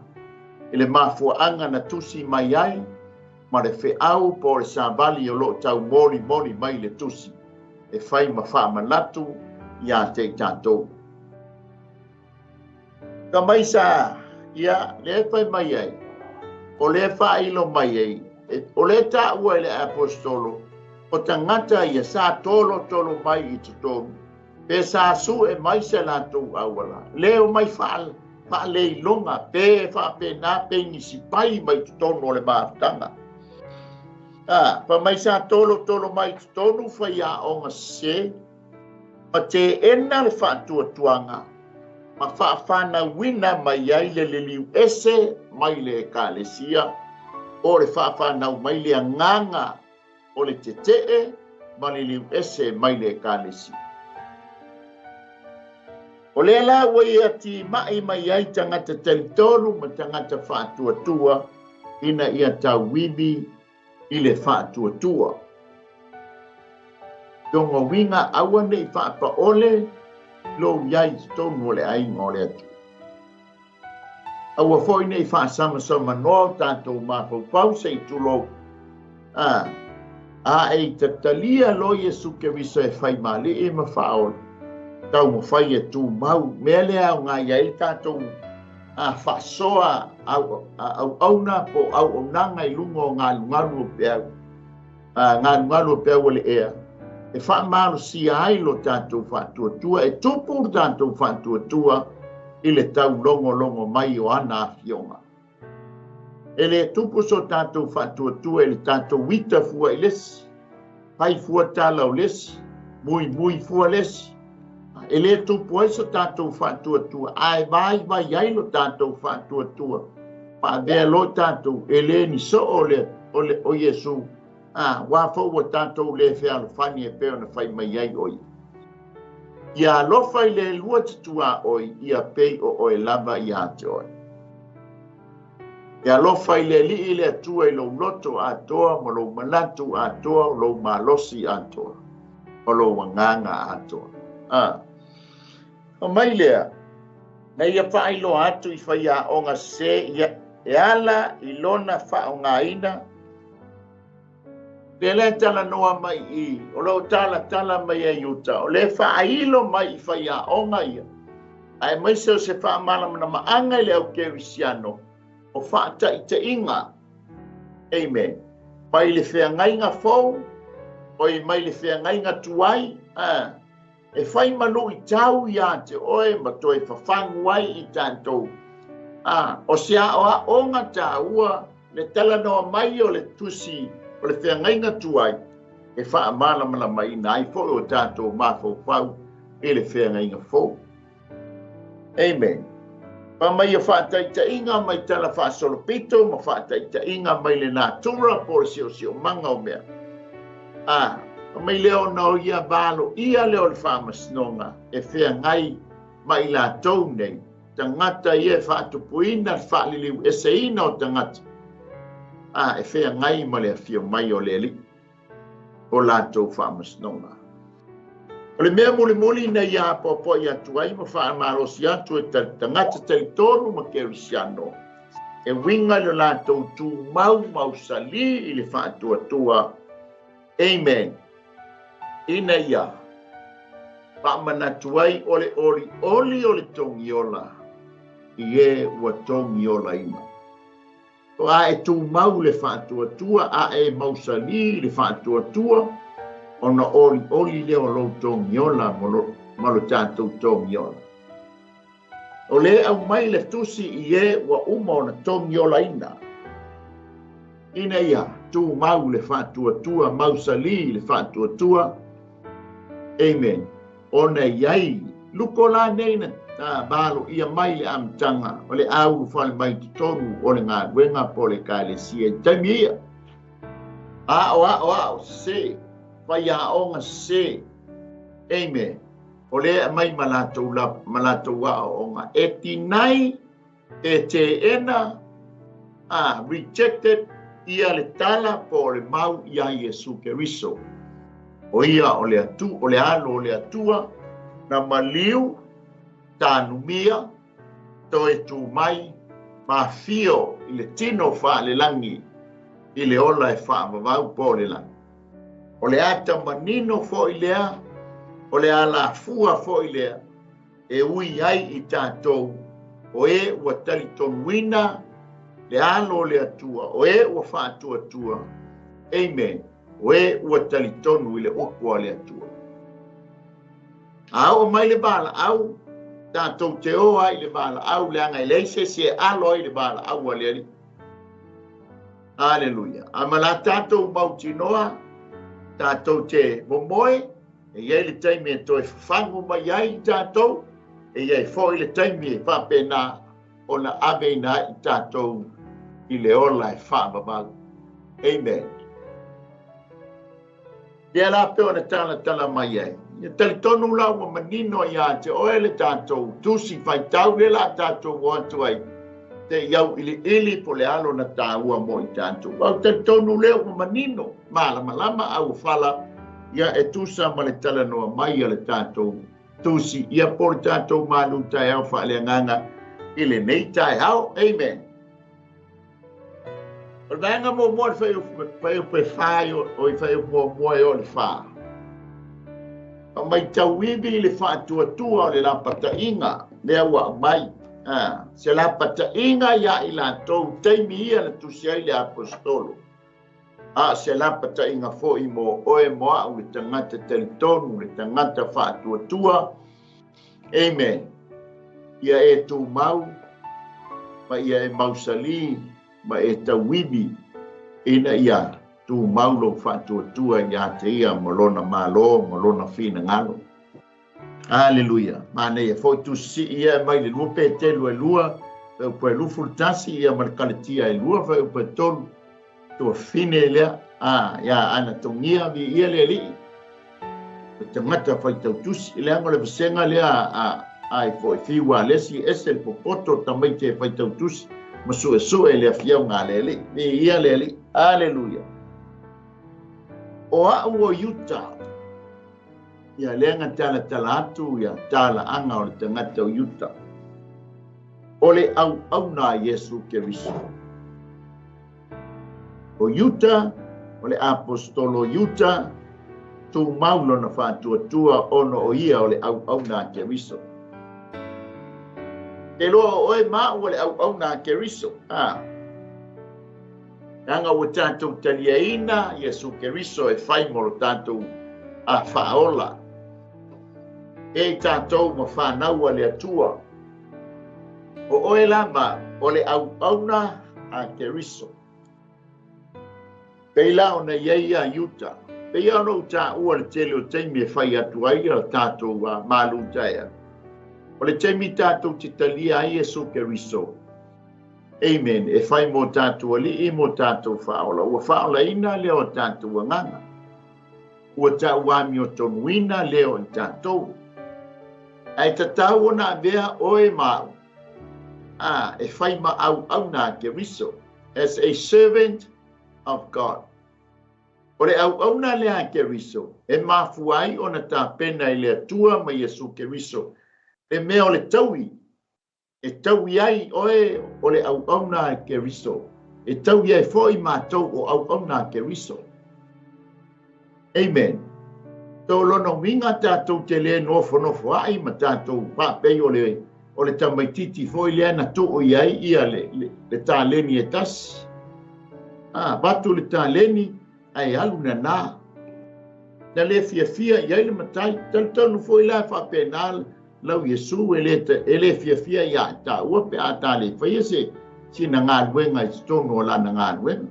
i le mafuaaga na tusi mai ai ma le feau po o le savali o lo o taumolimoli mai le tusi e fai ma faamanatu ia te i tatou. Ka mai sa ia lea e fai mai ai, o lea e faailo mai ai, o lea e taua e le Aposetolo, o tagata ia sa tolotolo mai i totonu, pe sa sue mai se latou auala, le omai faaleiloga, pe faapena, pe nisi pai mai totonu o le mafutaga. A, fai mai sa tolotolo mai i totonu faiaoga sese, ma teena le faatuatuaga ma faafanauina mai ai le liliu ese mai le Ekalesia O le faafanau mai le agaga o le tetee ma le liuese mai le ekalesia. O lea la ua ia timai mai ai tagata talitonu ma tagata faatuatua ina ia tauivi i le faatuatua. Lona uiga aua ne i faapaole lou i ai i totonu o le aiga o le Atua. Aua foi ne i faasamsamanoa o tatou mafaufau se i tulou. A, a e tatalia loa Iesu Keriso e faimalie ma faaola, taumafai e tumau. Mea lea aoga i ai le tatou faasoa auauna po o auaunaga i luga o galugalu o peau, galugalu o peau o le ea, e faamalosia ai lo tatou faatuatua, e tupu lo tatou faatuatua i le taulogologo mai o ana afioga. E le tupu so tatou faatuatua i le tatou ita fua i le isi, fai fua tala o le isi, muimui fua le isi. E le tupu ai so tatou faatuatua, ae vaivai ai lo tatou faatuatua. Faavea loa tatou, e le ni soo le, o, le, o Iesu. Ua foi ua tatou le fealofani e pei ona fai mai ai o ia. Ia alofa i le lua te tuaoi, ia pei o oe lava ia te oe. E alofa i le Alii le Atua i lou loto atoa ma lou manatu atoa, o lou malosi atoa, o lou agaga atoa. O mai lea, na ia faailoa atu i faiaoga sese ia e ala i lona faaaogaina. Lea lea talanoa mai i, o lo o talatala mai ai uta, o le faailo mai i faiaoga ia, aemaise o se faamalamalamaga i le au kerisiano, o faataitaiga, amen, mai le feagaiga fou, oi mai le feagaiga tuai, e fai maluitau ia te oe ma toe fafagu ai i tatou. O se aoaoga taua le talanoa mai o le tusi o le feagaiga tuai, e faamalamalamaina ai foi o tatou mafaufau i le feagaiga fou. Amen. Fa mai o faataitaiga mai tala faasolopito ma faataitaiga mai le natura po le siosiomaga o mea. Fa mai lea ona o ia valo ia lea o le faamasinoga e feagai ma i latou nei, tagata ia e faatupuina le faaliliueseina o tagata, e feagai ma le afio mai o le Alii o latou faamasinoga. O le mea mulimuli na ia apoapoai atu ai ma faamalosi atu e tagata talitonu ma kerisiano, e uiga i lo latou tumau mausali i le faatuatua. Amen. Ina ia faamanatu ai o le olioli o le togiola i e ua togiolaina. O a e tumau le faatuatua, a e mausali le faatuatua, ona olioli lea o lou togiola ma lo tatou togiola. O le aumai le tusi i e ua uma ona togiolaina. Ina ia tumau le faatuatua, mausali le faatuatua. Amen. Ona iai luko la nei na valo ia mai le amataga o le aulufale mai totonu o le galuega po o le ekalesia i taimi ia. Ao ao ao sese, faiaoga sese. Amen. O le aumai ma latou la, ma latou aoaoga e tinai e teena, rejected ia le tala po o le mau ia Iesu Keriso. O ia o le atu, o le alo o le Atua, na maliu, tanumia, toe tu mai, ma afio i le tino faalelagi i le ola e faavavau po o le lagi. O le ata manino foi lea, o le alafua foi lea, e ui ai i tatou, o e ua talitonuina le alo o le Atua, o e ua faatuatua. Amen. O e ua talitonu i le upu a le Atua. A oo mai le valaau, tatou te o ai i le valaau, leaga e leai se isi e alo ai le valaau a le Alii. Aleluia. A ma la tatou mautinoa, tatou te momoe, e i ai le taimi e toe fafagu mai ai i tatou, e i ai foi le taimi e faapena ona aveina ai i tatou i le ola e faavavau. Amen. Ia la pei ona talatala mai ai. Ia talitonu la ua manino ia te oe le tatou tusi faitau lea la tatou o atu ai te i auiliili po le a lona taua mo i tatou. Ua ou talitonu lea ua manino, malamalama a ua fala ia e tusa ma le talanoa mai a le tatou tusi ia po le tatou malu taeao faaleagaga i lenei taeao. Amen. O le vaega muamua le fuaiupu e 4 o i fuaiupu muamua e oo i le 4. Faamaitauivi le faatuatua o le lapataiga lea ua aumai. Se lapataiga ia i latou taimi ia na tusi ai le aposetolo. A se lapataiga foi mo oe mo au le tagata talitonu, le tagata faatuatua. Amen. Ia e tumau, ma ia e mausali, ma e tauivi, ina ia tumau lou faatuatua ia te ia ma lona malo ma lona finagalo. Aleluia. Manaia foi tusi sii ia e mai le 2 Petelu e 2, fuaiupu e 21 ia ma le Kalatia e 2, fuaiupu e 3. Tuafine lea, ia anatogia viia le Alii. O tagata faitautusi, leaga o le vasega lea a i foi fiu a lesi ese le popoto tamaiti e faitautusi ma suesue le afiauga a le Alii. Viia le Alii. Aleluia. O au o Iuta, ia lea na talatala atu ia talaaga o le tagata o Iuta. O le auauna a Iesu Keriso. O Iuta, o le aposetolo Iuta, tumau lona faatuatua ona o ia o le auauna a Keriso. Te loa o oe ma au o le auauna a Keriso. Leaga ua tatou taliaina Iesu Keriso e fai mo lo tatou a faaola. E i tatou ma whanau a le Atua. O oe la ma o le auauna a Keriso. Pei la ona iai ia Iuta. Pei ona ou taua le tele o taimi e fai atu ai ia tatou malu taea. O le taimi tatou te talia ai Iesu Keriso. Amen. E fai mo tatou alii mo tatou faaola. Ua faaolaina lea o tatou agaga. Ua tauamio tonuina lea o i tatou. Ae tatau ona avea oe ma au. E fai ma auauna a Keriso. As a servant of God. O le auauna lea a Keriso, e mafua ai ona tapena i le Atua ma Iesu Keriso. Le mea o le taui, e taui ai oe o le auauna a Keriso. E taui ai foi mātou o auauna a Keriso. Amen. Tō lona uiga tatou te le nofonofo ai ma tatou faapei o le tamaititi foi lea na tuu i ai ia le taleni e tasi. Vatu le taleni ae alu nana. Na le fiafia i ai le matai. Talitonu foi la faapena lau Iesu e le fiafia ia taua pe a ta le faia se sina galuega i totonu o lana galuega.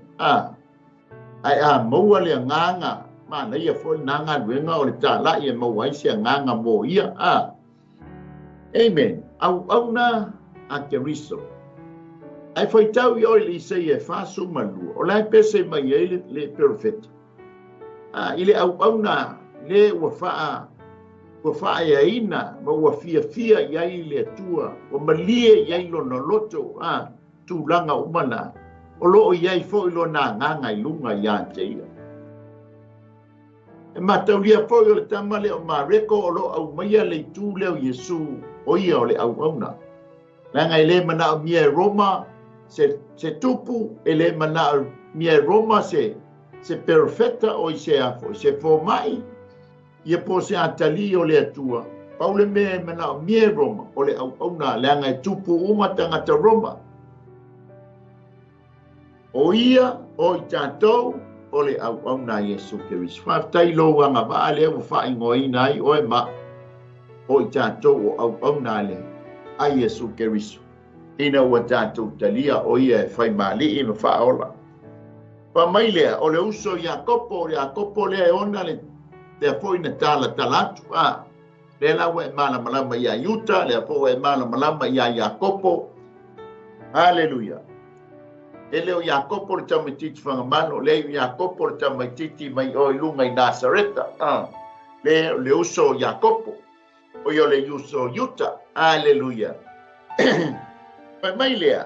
Ae a maua le agaga, manaia foi lena galuega o le talai e maua ai se agaga mo ia. Amen. Auauna a Keriso. Ae faitau i oe le Isaia e 42, o la e pese mai ai le perofeta. I le auauna le ua faaeaina ma ua fiafia i ai le Atua, ua malie i ai lona loto, tulaga uma na, o loo i ai foi lona agaga i luga ia te ia. E mataulia foi o le tama lea o Mareko o loo aumaia le itu lea o Iesu o ia o le auauna. Leaga e le manaomia e Roma se tupu, e le manaomia e Roma se perofeta o i se afo, se fomai, ia po se atali o le Atua. Pau le mea e manaomia e Roma o le auauna, leaga e tupu uma tagata Roma. O ia, o i tatou, o le auauna a Iesu Keriso. Faafetai lou agavaa lea ua faaigoaina ai oe ma o i tatou o auauna le a Iesu Keriso. Ina ua tatou talia o ia e fai mali'i ma faaola. Fa mai lea, o le uso Iakopo, o le Iakopo lea e ona le lea foi na talatala atu. Lea la ua e malamalama ia Iuta, lea foi ua e malamalama ia Iakopo. Haleluia. E le o Iakopo le tamaitiiti fagamalo, leai o Iakopo le tamaitiiti mai o i luga i Nasareta. Le, le uso o Iakopo, o ia o le uso o Iuta. Aleluia. Fai mai lea,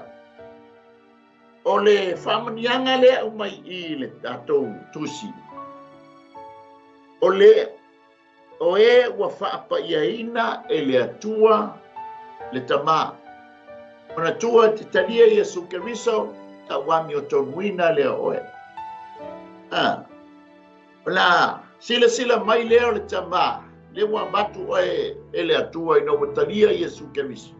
o le faamanuiaga lea aumai i le tatou tusi, o le o e ua faapaiaina e le Atua le Tamā. Manatua te talia Iesu Keriso, tauamiotonuina lea o oe. A, o le a silasila mai lea o le Tamā, lea ua avatu oe e le Atua ina ua talia Iesu Keriso.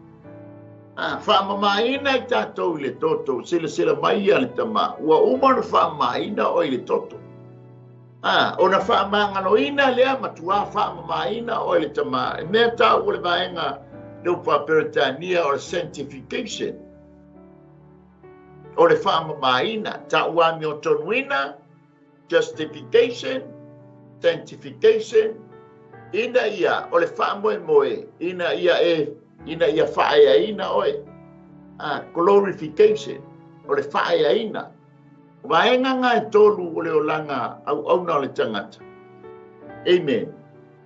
A, faamamaina i tatou i le toto, silasila mai ia le Tamā, ua uma ona faamamaina oe i le toto. A, ona faamagaloina lea matuā faamamaina oe le Tamā, e mea tau o le vaega le upu Faa-Peretania o le sanctification, o le faamamaina, tauamiotonuina, justification, sanctification, ina ia o le faamoemoe, ina ia e, ina ia faaeaina oe. A, glorification, o le faaeaina. Vaega nga e tolu o le olaga auauna o le tagata. Amen.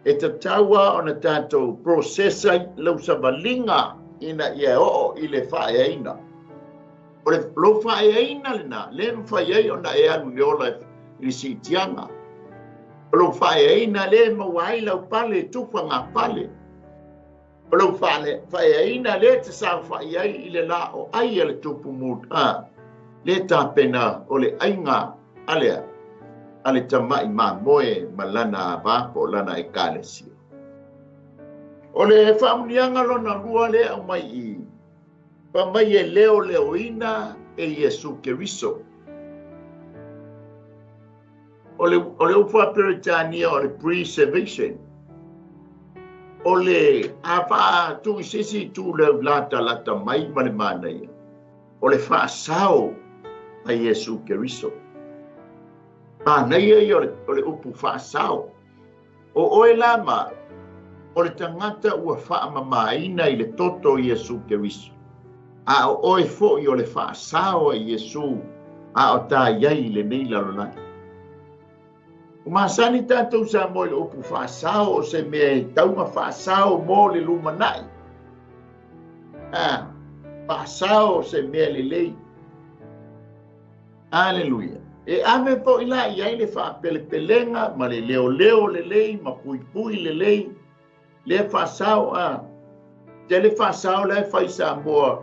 E tatau lava ona tatou process ai lau savaliga ina ia oo i le faaeaina. O le lou faaeaina lena, le mafai ai ona e alu i le ola i le siitiaga. O lou faaeaina le maua ai lau pale e tufa ngā pale. O lou faaeaina lea e te saofai ai i le la o ai a le tupu muta, le tapena o le aiga a le a le tama'i mamoe ma lana ava po o lana ekalesia. O le faamuniaga lona lua lea aumai i fai mai e leoleoina e Iesu Keriso. O le, o le upu Faa-Peretania o le preservation, o le a faatu i se isi itu leu latalata mai ma le manaia, o le faasao a Iesu Keriso. Manaia ia o le, o le upu faasao. O oe la ma o le tagata ua faamamaina i le toto o Iesu Keriso, a o oe foi o le faasao a Iesu a o ta i ai i lenei lalolagi. Ua masani tatou Samoa i le upu faasao o se mea e tau na faasao mo le lumanai. A, faasao o se mea lelei. Aleluia. E ave foi la i ai le faapelepelega ma le leoleo lelei ma puipui lelei lea faasao a. Tele faasao la e fai Samoa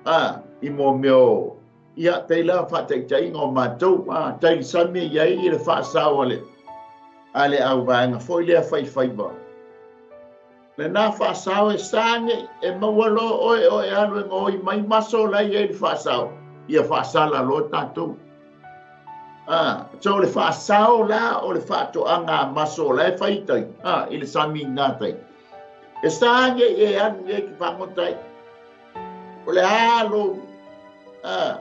a i mo mea o ia pei la faataitaiga o matou a tai sami i ai i le faasao a le auvaega foi lea faifaiva. Lena faasao e sa nei e maua loa oe o e alu e gaoi mai maso la i ai le faasao, ia faasala loa tatou. A, so o le faasao la o le faatoaga a maso la e fai i tai, a, i le sami i nā tai. E sa nei e alu i ai ki fagota ai. O le a lou, a,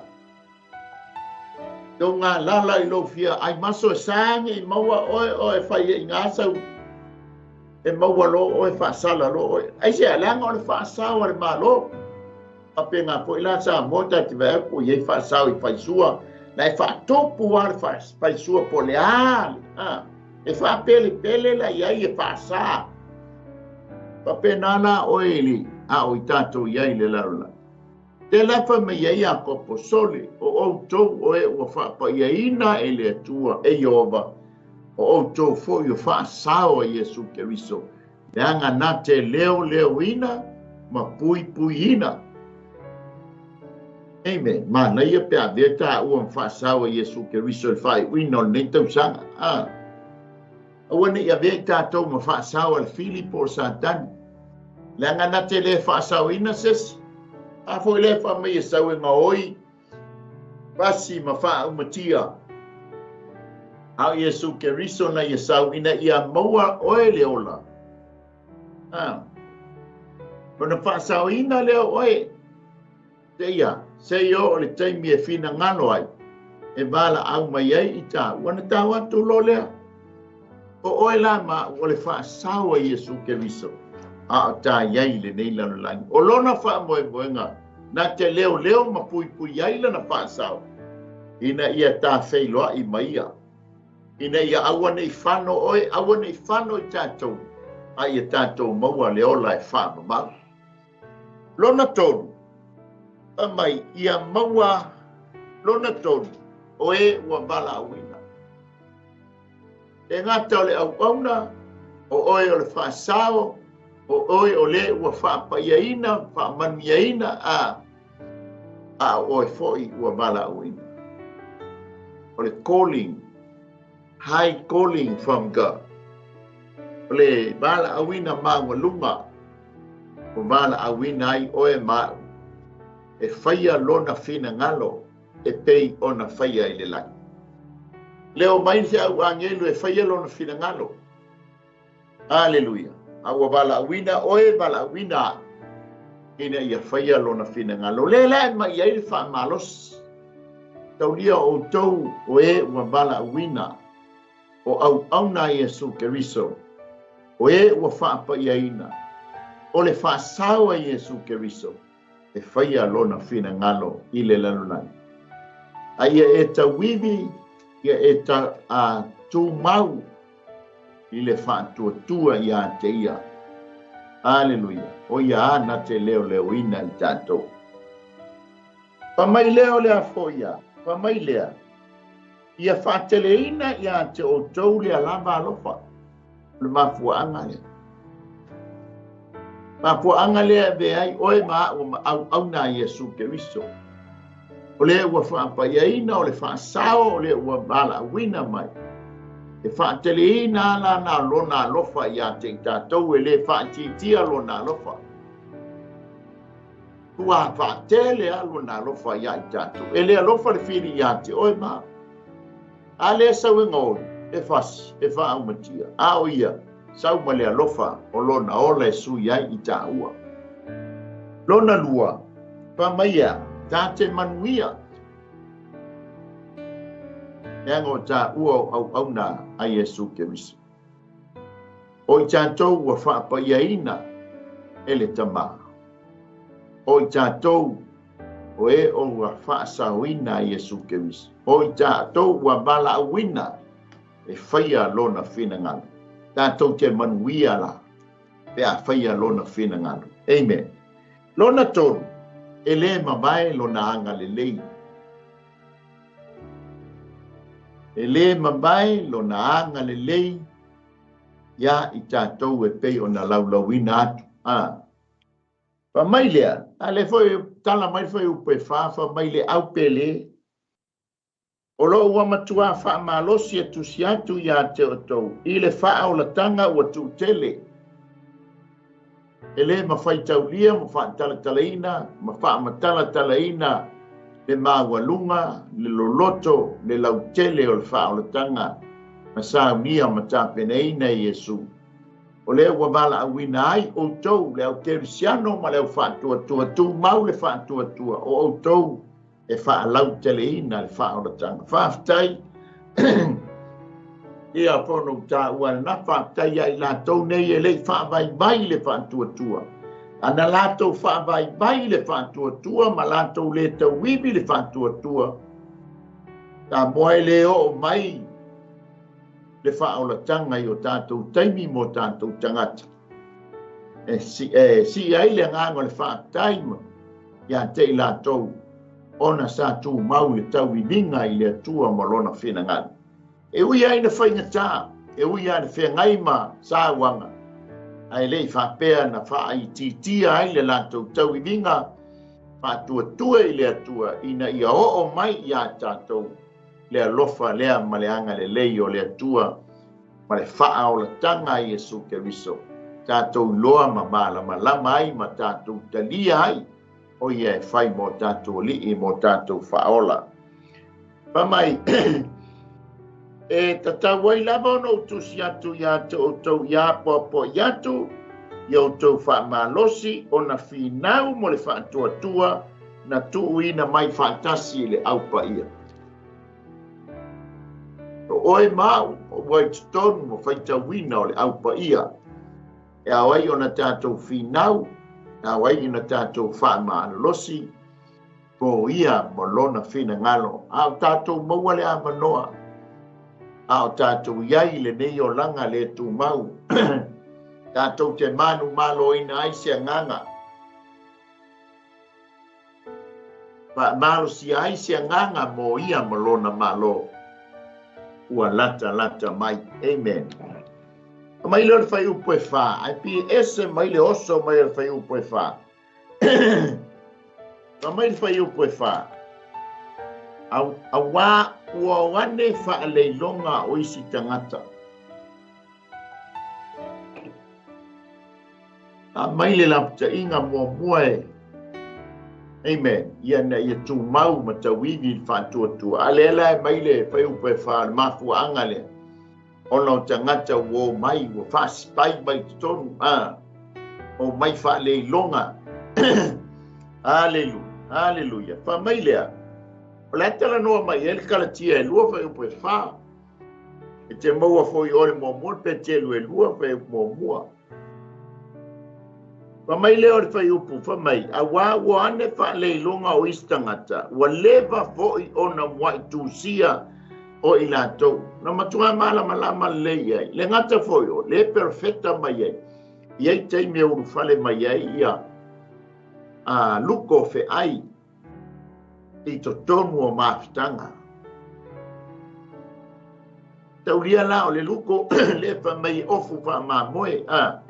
Tou galala i lou fia ai maso e sa nei maua oe o e fai ai ngā sau e maua lo oe faasala lo oe. Ai se leaga o le faasao a le Malo. Faapena foi la Samoa ta te vaai atu i ai faasao i faisua, la e faatupu lava le faisua po o le a, a, e faapelepele la i ai e faasa. Faapena la oe i le a o i tatou i ai i le lalolagi. Te lapa mai ai Iakopo, Sole, o outou o e ua faapaiaina e le Atua, e Ieova, o outou foi o faasao a Iesu Keriso, leaga na te leoleoina ma puipuiina. Amen. Manaia pe a avea taua ma faasao a Iesu Keriso i le faaiuina o lenei tausaga. Ah. Aua ne i avea i tatou ma faasao a le fili po o Satani. Leaga na te le faasaoina se isi. A foi lea fai mai e sau e gaoi pasi ma faaumatia. A o Iesu Keriso na ia sau ina ia maua oe le ola. A. Ona faasaoina lea o oe. Seia, sei oo le taimi e finagalo ai, e valaau mai ai i tāua, ona tau atu loa lea, O oe la ma au, o le faasao a Iesu Keriso, a o tā i ai i lenei lalolagi. O lona faamoemoega, na te leoleo ma puipui ai lana faasao, Ina ia ta feiloai ma ia. Ina ia aua nei fano oe, aua nei fano i tatou, a ia tatou maua le ola e faamamau. Lona tolu, fai mai, ia maua lona tolu, o e ua valaauina. E gata o le auauna, o oe o le faasao, o oe o le ua faapaiaina, faamanuiaina, a o oe foi ua valaauina. O le calling, high calling from God. O le valaauina maualuga, ua valaauina ai oe ma au, e faia lona finagalo e pei ona faia i le lagi. Leo mai se au agelu e faia lona finagalo. Aleluia. A ua valaauina oe, valaauina au, ina ia faia lona finagalo. Le la e mai ai le faamalosi. Taulia o outou o e ua valaauina, o auauna a Iesu Keriso, o e ua faapaiaina, o le faasao a Iesu Keriso, e faia lona finagalo i le lalolagi. A ia e tauivi, ia e tumau i le faatuatua ia te ia. Aleluia. O ia a na te leo leoina i tatou. Fa mai lea o le afoia, fa mai lea, ia faateleina ia te outou le alava alofa. O le mafuaanga lea. Mafuaanga lea e vea ai oe ma au ma auauna a Iesu Keriso. O le ua faapaiaina, o le faasao, o le ua valaauina mai. E faateleina ala na lona alofa ia te i tatou e le faatitia lona alofa. Ua faatele a lona alofa ia i tatou. E le alofa le fili ia te oe ma. A le sau e ngoi, e fasi, e faaumatia. A o ia, sau ma le alofa o lona ola e sui ai i tāua. Lona lua, fa mai ia, tā te manuia. E anga o tāua o auauna a Iesu Keriso. O i tātou ua faapaiaina e le tamā. O i tātou o e o ua faasaoina a Iesu Keriso. O i tātou ua valaauina e faia lona finagalo. Tātou te manuia la, pe a faia lona finagalo. Amen. Lona tolu, e le mamae lona anga lelei. E le mamae lona anga lelei ia i tātou e pei ona laulauina atu. Fa mai lea, a le foi tala mai foi upe fa, fa mai le au pele. O lo ua matua faamalosi e tusi atu ia te outou, i le faaolatanga ua tuutele. E le mafaitaulia ma faatalatalaina, ma faamatalatalaina le maualuga, le loloto, le lautele o le faaolatanga, ma saunia ma tapenaina i Iesu. O le ua valaauina ai outou, le au kerisiano ma le au faatuatua, tumau le faatuatua, o outou e faalauteleina le faaolatanga. Faafetai ia pono tāua na faafetai ai latou nei e lei faavaivai le faatuatua. Ana latou faavaivai le faatuatua ma latou le tauivi le faatuatua. Ta moe le o mai le faaolatanga i o tātou taimi mo tātou tangata. E si ai le nganga le faafetai ma ia te i latou ona sa tū mau le tauivinga i le Atua ma lona finagalo. E ui ai na whaingata, e ui ai na whengai ma sāuanga. Ai lei whapea na whaaititia ai le latou tauivinga, whaatuatua i le Atua, ina ia oo mai ia tātou le alofa lea ma le anga le lei o le Atua, ma le faaolatanga i Iesu Keriso. Tātou loa ma malamalama ai ma tātou talia ai, o ia e whai mō tātou li'i mō tātou whaola. Fa mai, e tatau ai lava ona o tusi atu ia te outou ia poapoa i atu, ia outou faamalosi ona finau mo le faatuatua na tuuina mai faatasi i le aupaia. O oe mau, o ua i totonu ma faitauina o le aupaia, e ao ai ona tātou finau, e ao ai ona tātou faamalosi, Po ia ma lona finagalo, a o tatou maua le avanoa, a o tatou i ai i lenei olaga le tumau, tatou te manumaloina ai se agaga, faamalosia ai se agaga mo ia ma lona Malo ua latalata mai. Amen. Mai lea o le fuaiupu e 4, ae pei e ese mai le oso mai o le fuaiupu e 4. Fa mai le fuaiupu e 4, auā ua o ane faaleiloga o isi tagata. A mai le lapataiga muamua e, amen, ia na ia tumau ma tauivi i le faatuatua. A lea la e mai le fuaiupu e 4, le mafuaaga lea, ona o tagata ua o mai, ua faasipai mai totonu, o mai faaleiloga. Aleluia, aleluia. Fa mai lea, o le atalanoa mai ai le Kalatia e 2 fuaiupu e 4. E te maua foi o le muamua, le Petelu e 2 fuaiupu muamua. Fa mai lea o le fuaiupu, fa mai, auā ua ane faaleiloga o isi tagata, ua leva foi ona muai tusia o i latou. Na matua malamalama lelei ai. Le gata foi o, le perfeta mai ai. I ai taimi e ulufale mai ai ia luko feai i totonu o mafutaga. Taulia la o le luko le fa mai ofu faamamoe, a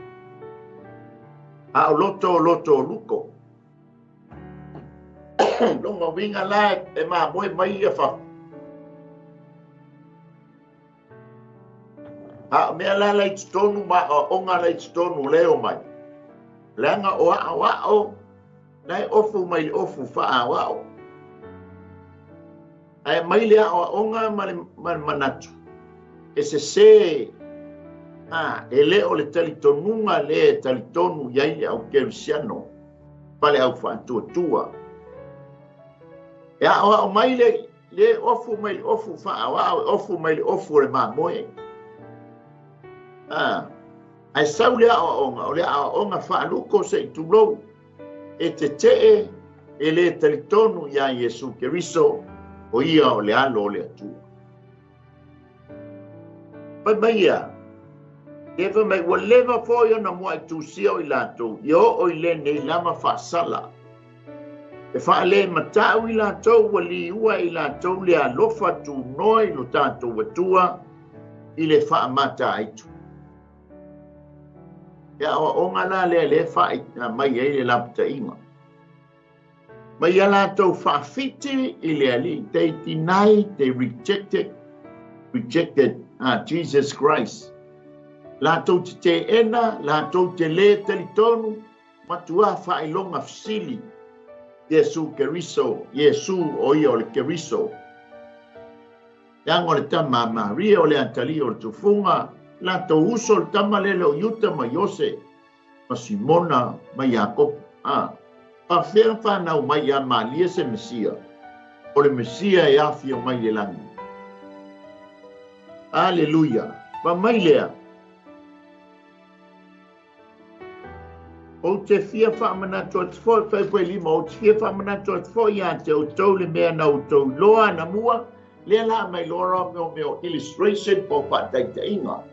o loto o loto o luko. Longa uiga la e mamoe mai ia fa. A o mea la lai totonu ma o onga lai totonu leo mai. Leaga o ao ao, lai ofu mai le ofu wha ao ao. Ae mai le ao aonga ma le manatu. E se se, e le o le talitonunga le talitonu iai le au kerisiano, pale au whaatuatua. E ao ao mai le, le ofu mai le ofu wha ao ao, ofu mai le ofu o le mamoe. Ae sau le ao aonga, o le ao aonga whaaluko se i tulou, e te tee e le talitonu ia Iesu Keriso, o ia o le alo o le Atua. Pai mai ia, e fai mai, ua leva foi ona muai tusia o i latou, ia oo i lenei lava faasala. E faale matau i latou, ua liua i latou le alofa tunoa i lo tatou Atua i le faamata aitu. Ia o aonga la lea le faai mai ai le lapataiga. Mai ia latou faafiti i le Alii, they denied, they rejected Jesus Christ. Latou te teena, latou te le talitonu, matua faailoga fesili, Iesu Keriso, Iesu o ia o le Keriso. Leaga o le tama a Maria o le atalii o le tufuga, latou uso le tama lele o Iuta ma Iose, ma Simona ma Iakopo. Faafefea whanau mai ia Malia se Mesia, o le Mesia e afio mai le lagi. Aleluia. Fa mai lea. O te fia whaamanatu atu foi, whai foi lima, o te fia whaamanatu atu foi ia te o tau le mea na o tau loa na mua, lea la mai loa meo meo illustration po whaataitainga.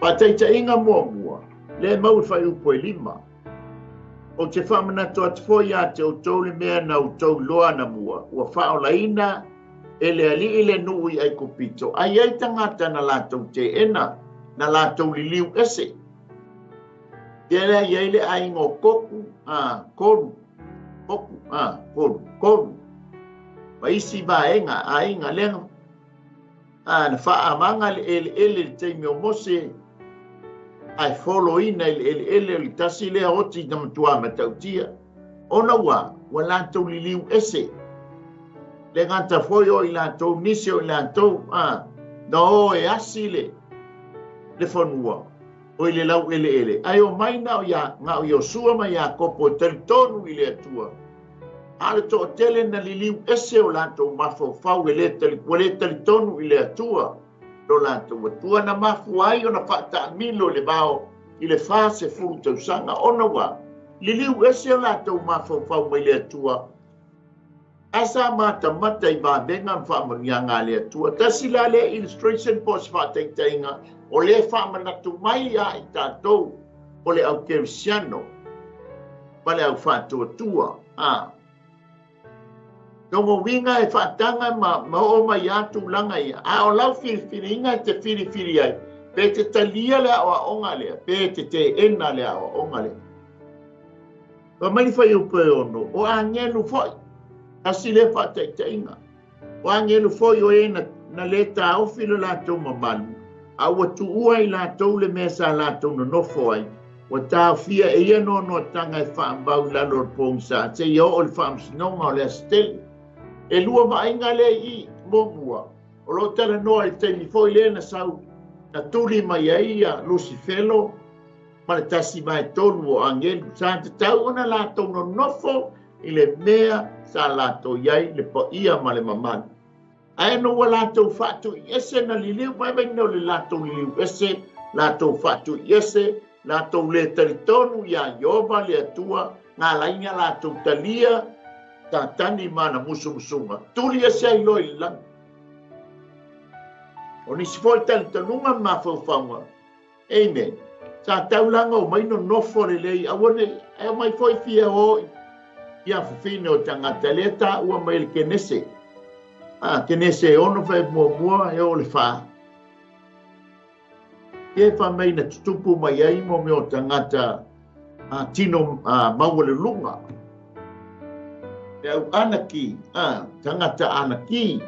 Whaataitainga mua mua, le mau whai upo e lima. O te whaamanatu atu foi ia te o tau le mea na o tau loa na mua, ua whaolaina e le alii le nui ai kupito. Ai ai tangata na latou te ena, na latou liliu ese. Ia lea iai le aiga o koku, koru, koku, koru, koru. Ma isi vaega, aiga lea, na faamaga le eleele le taimi o Mose, ae foloina i le eleele o le tasi lea oti na matua matautia. Ona ua latou liliu ese. Le gata foi o i latou, nisi o i latou, na o e asi le fanua, o i le lau eleele. Ai o mai na o ia, ngā o Iosua ma Iakopo e talitonu i le Atua. A le toatele na liliu ese o latou mafaufau e ua le talitonu i le Atua. Lo latou Atua na mafua ai ona faataamilo le vao i le 40 tausaga ona ua Liliu ese o latou mafaufau mai le Atua, ae sa matamata i vavega ma faamanuiaga a le Atua. Tasi la lea illustration po o se faataitaiga o lea e faamanatu mai ia i tatou o le au kerisiano ma le au faatuatua. A. Lona uiga e faataga ma oo mai lava tulaga ia, a o lau filifiliga e te filifili ai, pe te talia le aoaoga lea, pe te teena le aoaoga lea. Fai mai le fuaiupu e 6, o agelu foi, tasi lea faataitaiga, o agelu foi o e na le taofi lo latou mamalu, a ua tuua i latou le mea sa latou nonofo ai, ua taofia e ia noanoataga e faamau i lalo o le pogisa seia oo i le faamasinoga o le aso tele. E lua vaaiga lea i i, muamua, o lo o talanoa i le taimi foi lea na sau na tuli mai ai ia Lusifelo ma le 1/3 o agelu. Sa tatau ona latou nonofo i le mea sa latou i ai le paia ma le mamalu. Ae ona ua latou faatuiese na liliu mai mai o le latou liliu ese, latou faatuiese, latou le talitonu ia Ieova le Atua, na ala ai latou talia Satani ma ana musumusuga, tuli ese ai loa i le lagi. O nisi foi talitonuga ma mafaufauga, amen, sa taulaga o mai nonofo lelei, aua ne i e omai foi fia o i afafine o tagata, lea taua mai le Kenese. Kenese e 6 fai muamua e oo le 4. Ia e fai mai na tutupu mai ai mo mea o tagata tino maua le luga. Le au anaki, tagata anaki,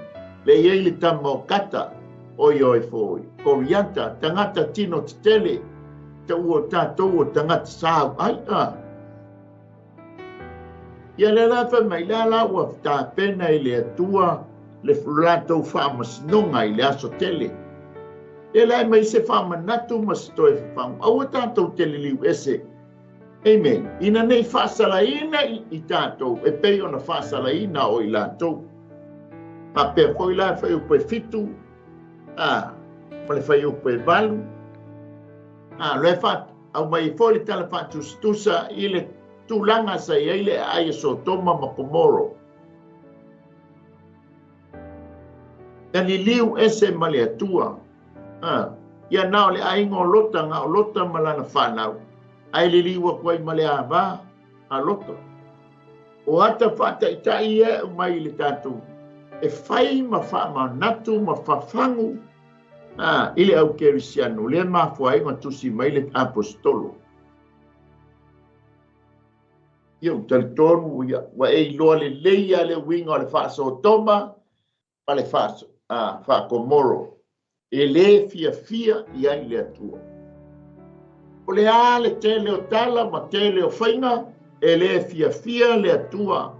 le iai le tama o kata, oi oi foi, Koriata, tagata tino tetele, te ua tātou o tagata sāu ai, Ia le la fai mai, la la ua tapena i le Atua le latou faamasinoga i le aso tele. E la mai se faamanatu ma se toe fafagu, aua tātou te liliu ese. Amen. Ina nei faasalaina i tātou, e pei ona faasalaina o i latou. Faapea foi la fuaiupu e 7, ma le fuaiupu e 8. Loe au mai foi le tala faatusatusa i le tulaga sa i ai le aai e Sotoma ma Komoro. Na liliu ese ma le Atua. Ia na o le aiga o Lota, nga o Lota ma lana whanau. Ai liliu atu ai ma le ava a Lota. O ata whaataitai e mai le tātou. E whai ma whaamanatu ma whafangu i le au kerisiano. Le mafua ai ma tusi mai le apostolo. Ia u talitonu ia wa e iloa le leia le uiga o le faasotoma ma le faakomoro. E le fiafia i ai le Atua. O le a le tele o tala ma tele o faiga, e le fiafia le Atua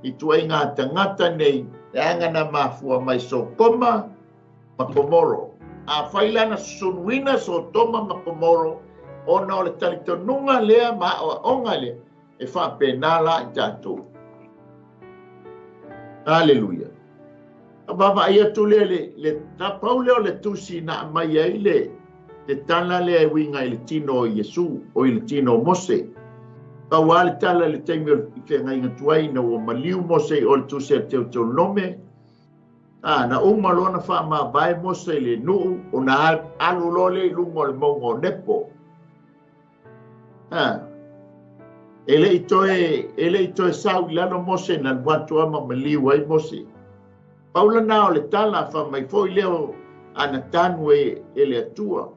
i tuaiga tagata nei, le aga na mafua mai Sotoma ma Komoro. A fai lana susunuina Sotoma ma Komoro, ona o le talitonuga lea ma aoaoga lea, e faapena la i tatou. Aleluia. A vaavaai atu lea le tapau lea o le tusi na aumai ai le tala lea e uiga i le tino o Iesu, o i le tino o Mose. Pau lava le tala i le taimi o le feagaiga tuai ina ua maliu Mose i o le tusi a Teutonome. Na uma loa na faamavae Mose i le nuu, ona alu loa lea i luga o le mauga o Nepo. E le i toe sau i lalo Mose na alu atu lava ma maliu ai Mose. Pau lana o le tala fa mai foi lea o anatanu e le Atua.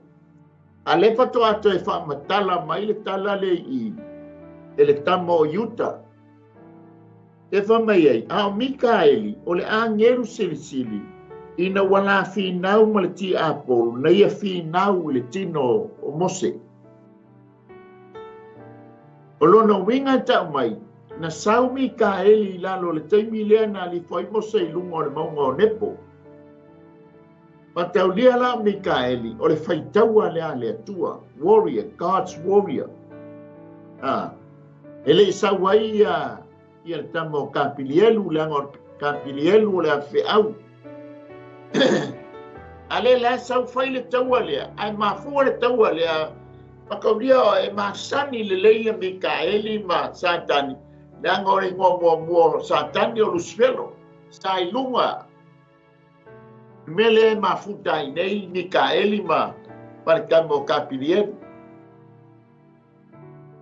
A le faatoa toe faamatala mai le tala le i e le tama o Iuta. E fa mai ai, a o Mikaeli o le agelu silisili ina ua la finau ma le tiapolo, na ia finau i le tino o Mose. O lona uiga e tau mai, na sau Mikaeli i lalo o le taimi lea na alifo ai Mose i luga o le mauga o Nepo. Mataulia la Mikaeli o le faitaua lea le Atua, warrior, God's warrior. E le i sau ai ia le tama o Kapilielu, leaga o Kapilielu o le afeau. A le la sau fai le taua lea, ae mafua le taua lea Mataulia e masani lelei ia Mikaeli ma Satani, leaga o le igoa muamua o Satani o Lusifelo, sa i luga. Le mea lea e mafuta ai nei Mikaeli ma le tama o Kapilielu.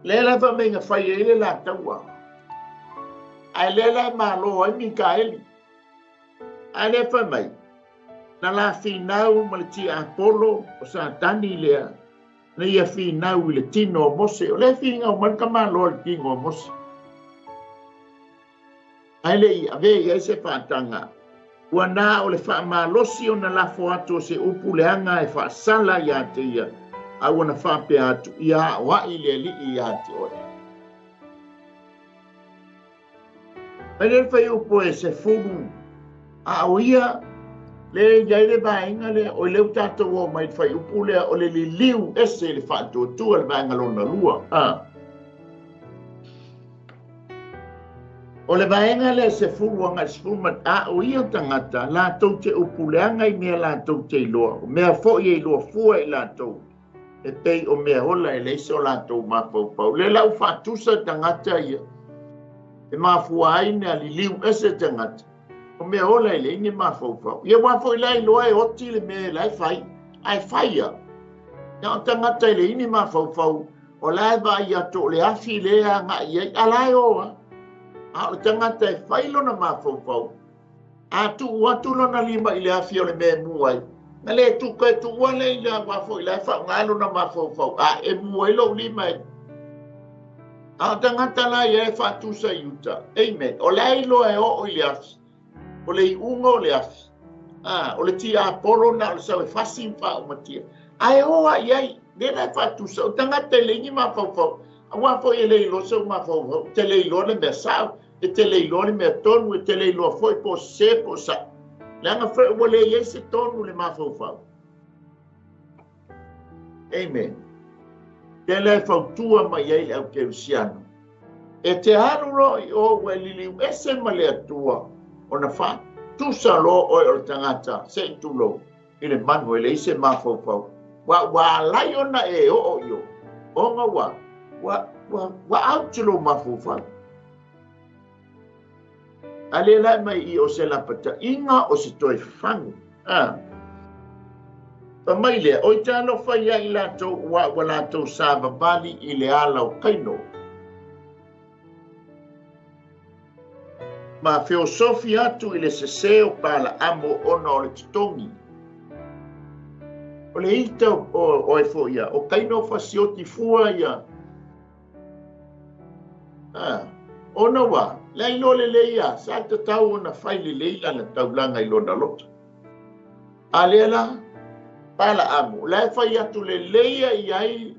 Lea la e fai mai na fai ai le la taua, ae lea la e malo ai Mikaeli. Ae lea fai mai, na la finau ma le tiapolo o Satani lea, na ia finau i le tino o Mose. O lea finau mai le tamaloa i le tino o Mose. Ae le i avea i ai se faataga, ua na o le faamalosi ona lafo atu o se upu leaga e faasala ia te ia, a ua na faapea atu, ia aoai le Alii ia te oe. Mai le fuaiupu e 10, a o ia le i ai le vaega lea, o lea ua tatou oo mai i le fuaiupu lea, o le liliu ese i le faatuatua, le vaega lona lua. O le vaega lea 10 agai 10 ma, a o ia tagata, latou te upu leaga i mea latou te iloa, o mea foi e iloa fua i latou, e pei o mea ola e leai so latou mafaufau. Le la ua faatusa tagata ia, e mafua ai na liliu ese tagata, o mea ola e leai ni mafaufau. Ia ua foi la iloa e oti le mea e la e fai, ae fai ia. Ia o tagata e leai ni mafaufau, o la e vaai atu o le afi le agai ai, a la e oa. A o le tagata e fai lona mafaufau, a tuu atu lona lima i le afi o le mea e mu ai, na le tuka e tuua le i le awa foi la e faaaoga lona mafaufau, a e mu ai lou lima e. A o tagata la ia e faatusa i uta, amen, o la e iloa e oo i le afi, o le iuga o le afi, o le tiapolo na o le sau e fasi ma faaumatia, ae oa i ai, le la e faatusa, o tagata e leai ni mafaufau, aua foi e le iloa sau mafaufau, te le iloa le mea sao, e te le iloa le mea tonu, e te le iloa foi po o se po o sa. Leaga foi ua le i ai se tonu le mafaufau. Amen. Te le fautua mai ai le au kerisiano. E te alu loa i o ua e liliu ese ma le Atua, ona faatusa loa oe o le tagata se i tulou i le manu e leai se mafaufau. Ua alai ona e oo i o, ona ua out lou mafaufau. A le la mai i o se lapataiga o se toe fagu. Pa mai lea, oi te alofa ia i latou ua ua latou savavali i le ala o Kaino. Ma feosofi atu i le sese o Palaamo ona o le totogi. O le ita o e foi ia, o Kaino fasioti fua ia. Ona ua, le iloa lelei ia, sa tatau ona fai lelei lana taulaga i lona loto. A lea la, Palaamo, la e fai atu lelei ia i ai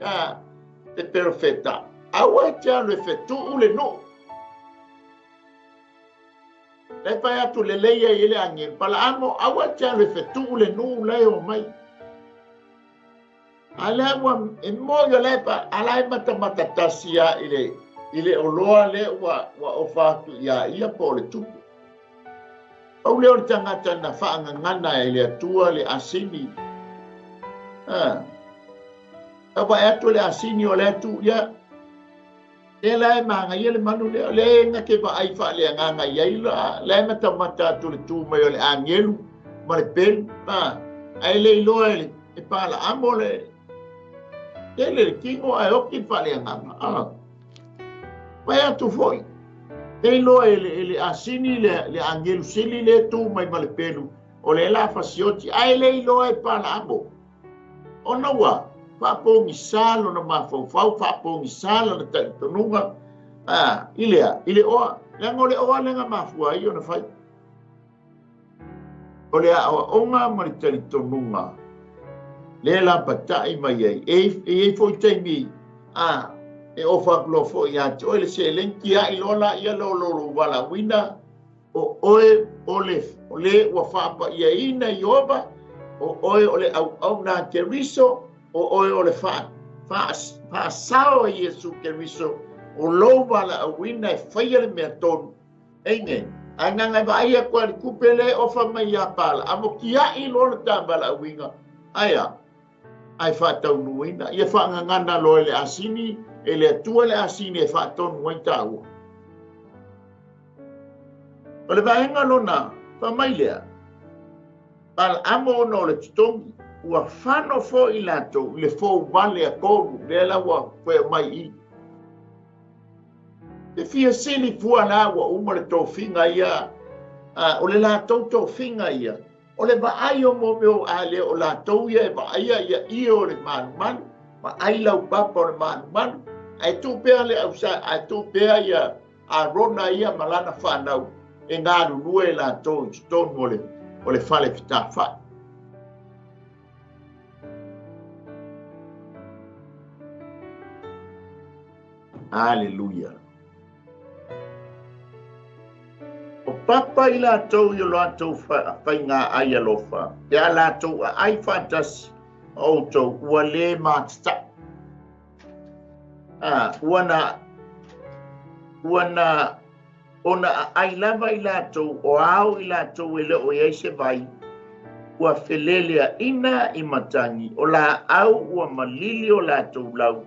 te perofeta. Aua e te alu e fetuu le nuu. La e fai atu lelei ia i le angelu. Palaamo, aua e te alu e fetuu le nuu la e o mai. A lea ua e moi o lea pa ala e matamata tasi ia i le oloa le ua ofa atu ia ia po o le tupe. Pau lea o le tagata na faagagana e le Atua le asini. Tau vae atu le asini o le atu ia. Le la e magaia le manu lea, o le na ke vaai faaleagaga i ai la, la e matamata atu le tu mai o le angelu ma le pelu. Ae le iloa e le e Palaamo le tele le tino ae oki le faaleagaga. Vai atu foi. Te iloa e le asini le angelu sili le tu mai ma le pelu o le la fasioti ae le iloa e Palaamo. Ona ua faapogisa lona mafaufau, faapogisa lona talitonuga, i lea, i le oa. Leaga o le oa lea na mafua ai ona fai. O le aoaoga ma le talitonuga le lapatai mai ai. E i ai foi taimi, e ofa atu loa foi ia te oe le seleni, tiai loa la ia lo lo lo valaauina, o oe o le, o le ua faapaiaina i Ieova, o oe o le auauna a Keriso, o oe o le faasao a Iesu Keriso, o lou valaauina e faia le mea tonu. Amen. Ae nanga e vaai atu a le tupe le ofa mai ia Palaamo, tiai loa le ta valaauina. Aia, Ae faataunuuina. Ia faagagana loa e le asini, e le Atua le asini e faatonu ai taua. O le vaega lona, fai mai lea, Balaamo ona o le totogi, ua fano foi latou i le fouvale a tolu, lea la ua toe aumai i i. E fia sili fua la ua uma le tofiga ia, o le latou tofiga ia, o le vaai o mea o a le o latou ia e vaaia ia ie o le malumalu, vaai laupapa o le malumalu, ae tuu pea le ausa, ae tuu pea ia Arona ia ma lana fanau e galulue latou i totonu o le fale fetafai. Aleluia. O papa i latou i o latou faiga ai alofa, pe a latou aai faatasi ma outou ua le matatai. Ua na ua na ona aai lava i latou o ao i latou e le o i ai se vai, ua feleleaina i matagi, o laau ua malili o latou lau,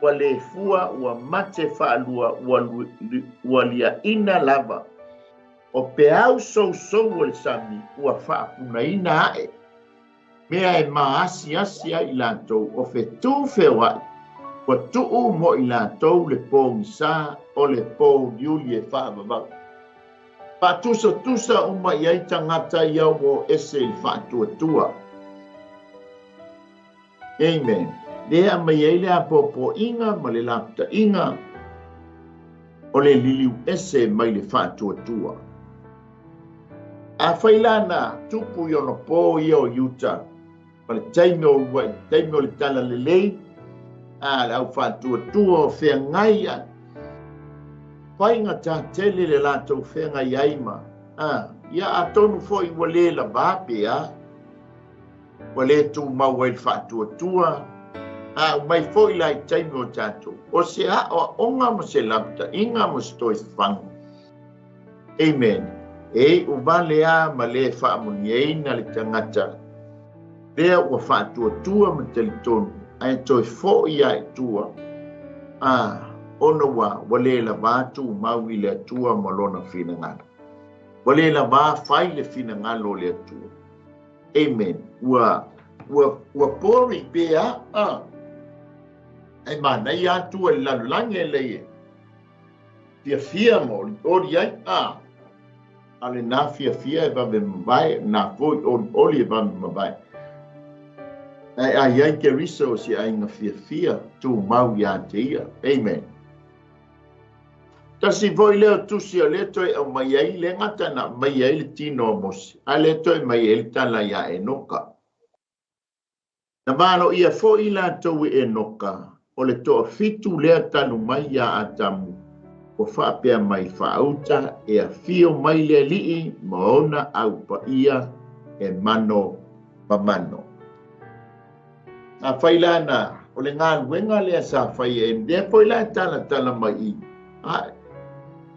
ua le fua, ua mate faalua, ua liaina lava. O peau sousou o le sami ua faapunaina ae, mea e maasiasi ai i latou, o fetu feoai, ua tuu mo i latou le pogisa o le pouliuli e faavavau. Faatusatusa uma i ai tagata ia ua o ese i le faatuatua. Amen. Lea aumai ai le apoapoaiga ma le lapataiga o le liliu ese mai le faatuatua. Afai la na tupu i ona po ia o Iuta ma le taimi o uluai taimi o le talalelei, a le au faatuatua o feagai a faigata tele le latou feagai ai ma a ia atonu foi ua le lava pe a ua le tumau ai le faatuatua, a aumai foi la i taimi o tatou, o se aoaoga ma se lapataiga ma se toe fafaga. Amen. E iu vale a ma le faamuniaina le tagata lea ua faatuatua ma talitonu, ae toe foi lava i tua, a, ona ua le lava tumau i le Atua ma lona finagalo. Ua le lava fai le finagalo o le Atua. Amen. Ua, ua, ua boring pe a, a. Ae manaia atu e le lalolagi e lei e fiafia ma olioli ai, a. A o lena fiafia e vave mavae, na foi olioli e vave mavae. Ae a i ai Keriso o se aiga fiafia, tumau ia te ia. Amen. Tasi foi lea o tusi o lea toe aumai ai, le gata na aumai ai le tino o Mose, a lea toe aumai ai le tala iā Enoka. Na valoia foi latou e Enoka, o le toafitu lea talu mai iā Atamu, ua faapea mai faauta e afio mai le Alii ma ona au paia e mano ma mano. Afai la na o le galuega lea sa fai e lea foi la e talatala mai i, a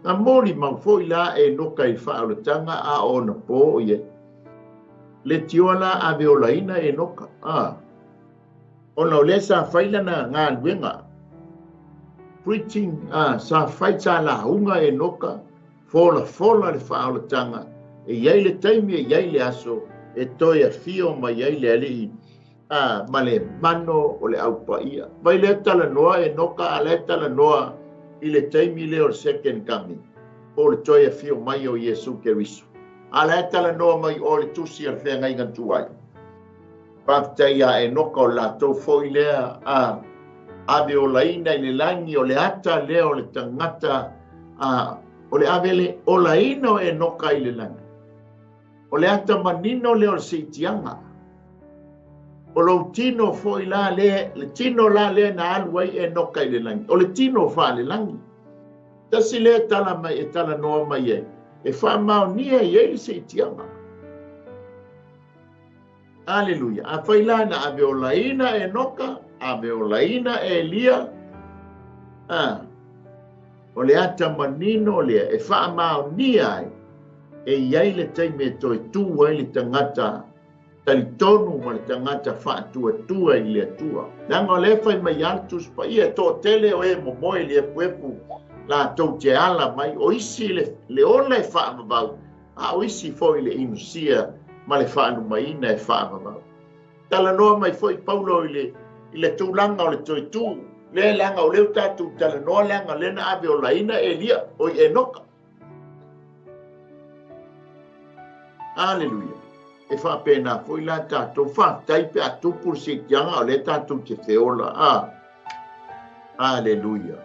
na molimau foi la e Enoka i faaolataga a o ona po i ai. Le tioa la ave olaina e Enoka, a ona o lea sa fai lana galuega preaching, a sa fai sa lauga e Enoka, folafola le faaolataga, e i ai le taimi e i ai le aso e toe afio mai ai le Alii a ma le mano o le au paia. Vai lea talanoa Enoka, a lea talanoa i le taimi lea o le second coming, po o le toe afio mai o Iesu Keriso. A lea talanoa mai o le tusi a le feagaiga tuai. Faafetai iā Enoka o latou foi lea a ave olaina i le lagi o le ata lea o le tagata a o le ave le olaina o Enoka i le lagi. O le ata manino lea o le siitiaga. O lou tino foi la lea, le tino la lea na alu ai Enoka i le lagi. O le tino faalelagi. Tasi lea tala mai e talanoa mai ai, e faamaonia i ai le siitiaga. Aleluia. Afai la na ave olaina Enoka, ave olaina Elia, a, o le ata manino lea e faamaonia ai, e i ai le taimi e toe tu ai le tagata talitonu ma le tagata faatuatua i le Atua. Leaga o lea e fai mai lava le Tusi Paia, e toatele o e momoe i le epuepu latou te ala mai, o isi le ola e faavavau, a o isi foi le inusia ma le faalumaina e faavavau. Talanoa mai foi Paulo i le tulaga o le toetu, lea leaga o lea ua tatou talanoa leaga lea na ave olaina Elia, o i Enoka. Aleluia. E faapena foi la tatou faafetai pe a tupu le siitiaga o lea tatou te feola. Aleluia.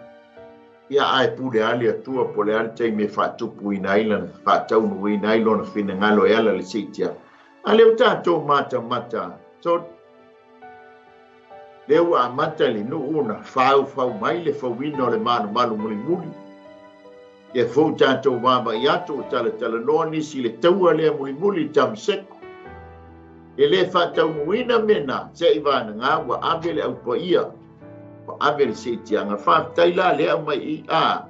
Ia ae pule a le Atua po o le a le taimi e faatupuina ai lana faataunuuina ai lona finagalo e ala le siitiaga. A lea ua tatou matamata so lea ua amata le nuu na faufau mai le fauina o le malumalu mulimuli. Ia fou tatou vaavaai atu o talatalanoa nisi le taua lea mulimuli i Tamaseko. E le faataunuuina mea se i vanaga ua ave le aupaia, ua ave le seitiaga. Faafetai la lea aumai i a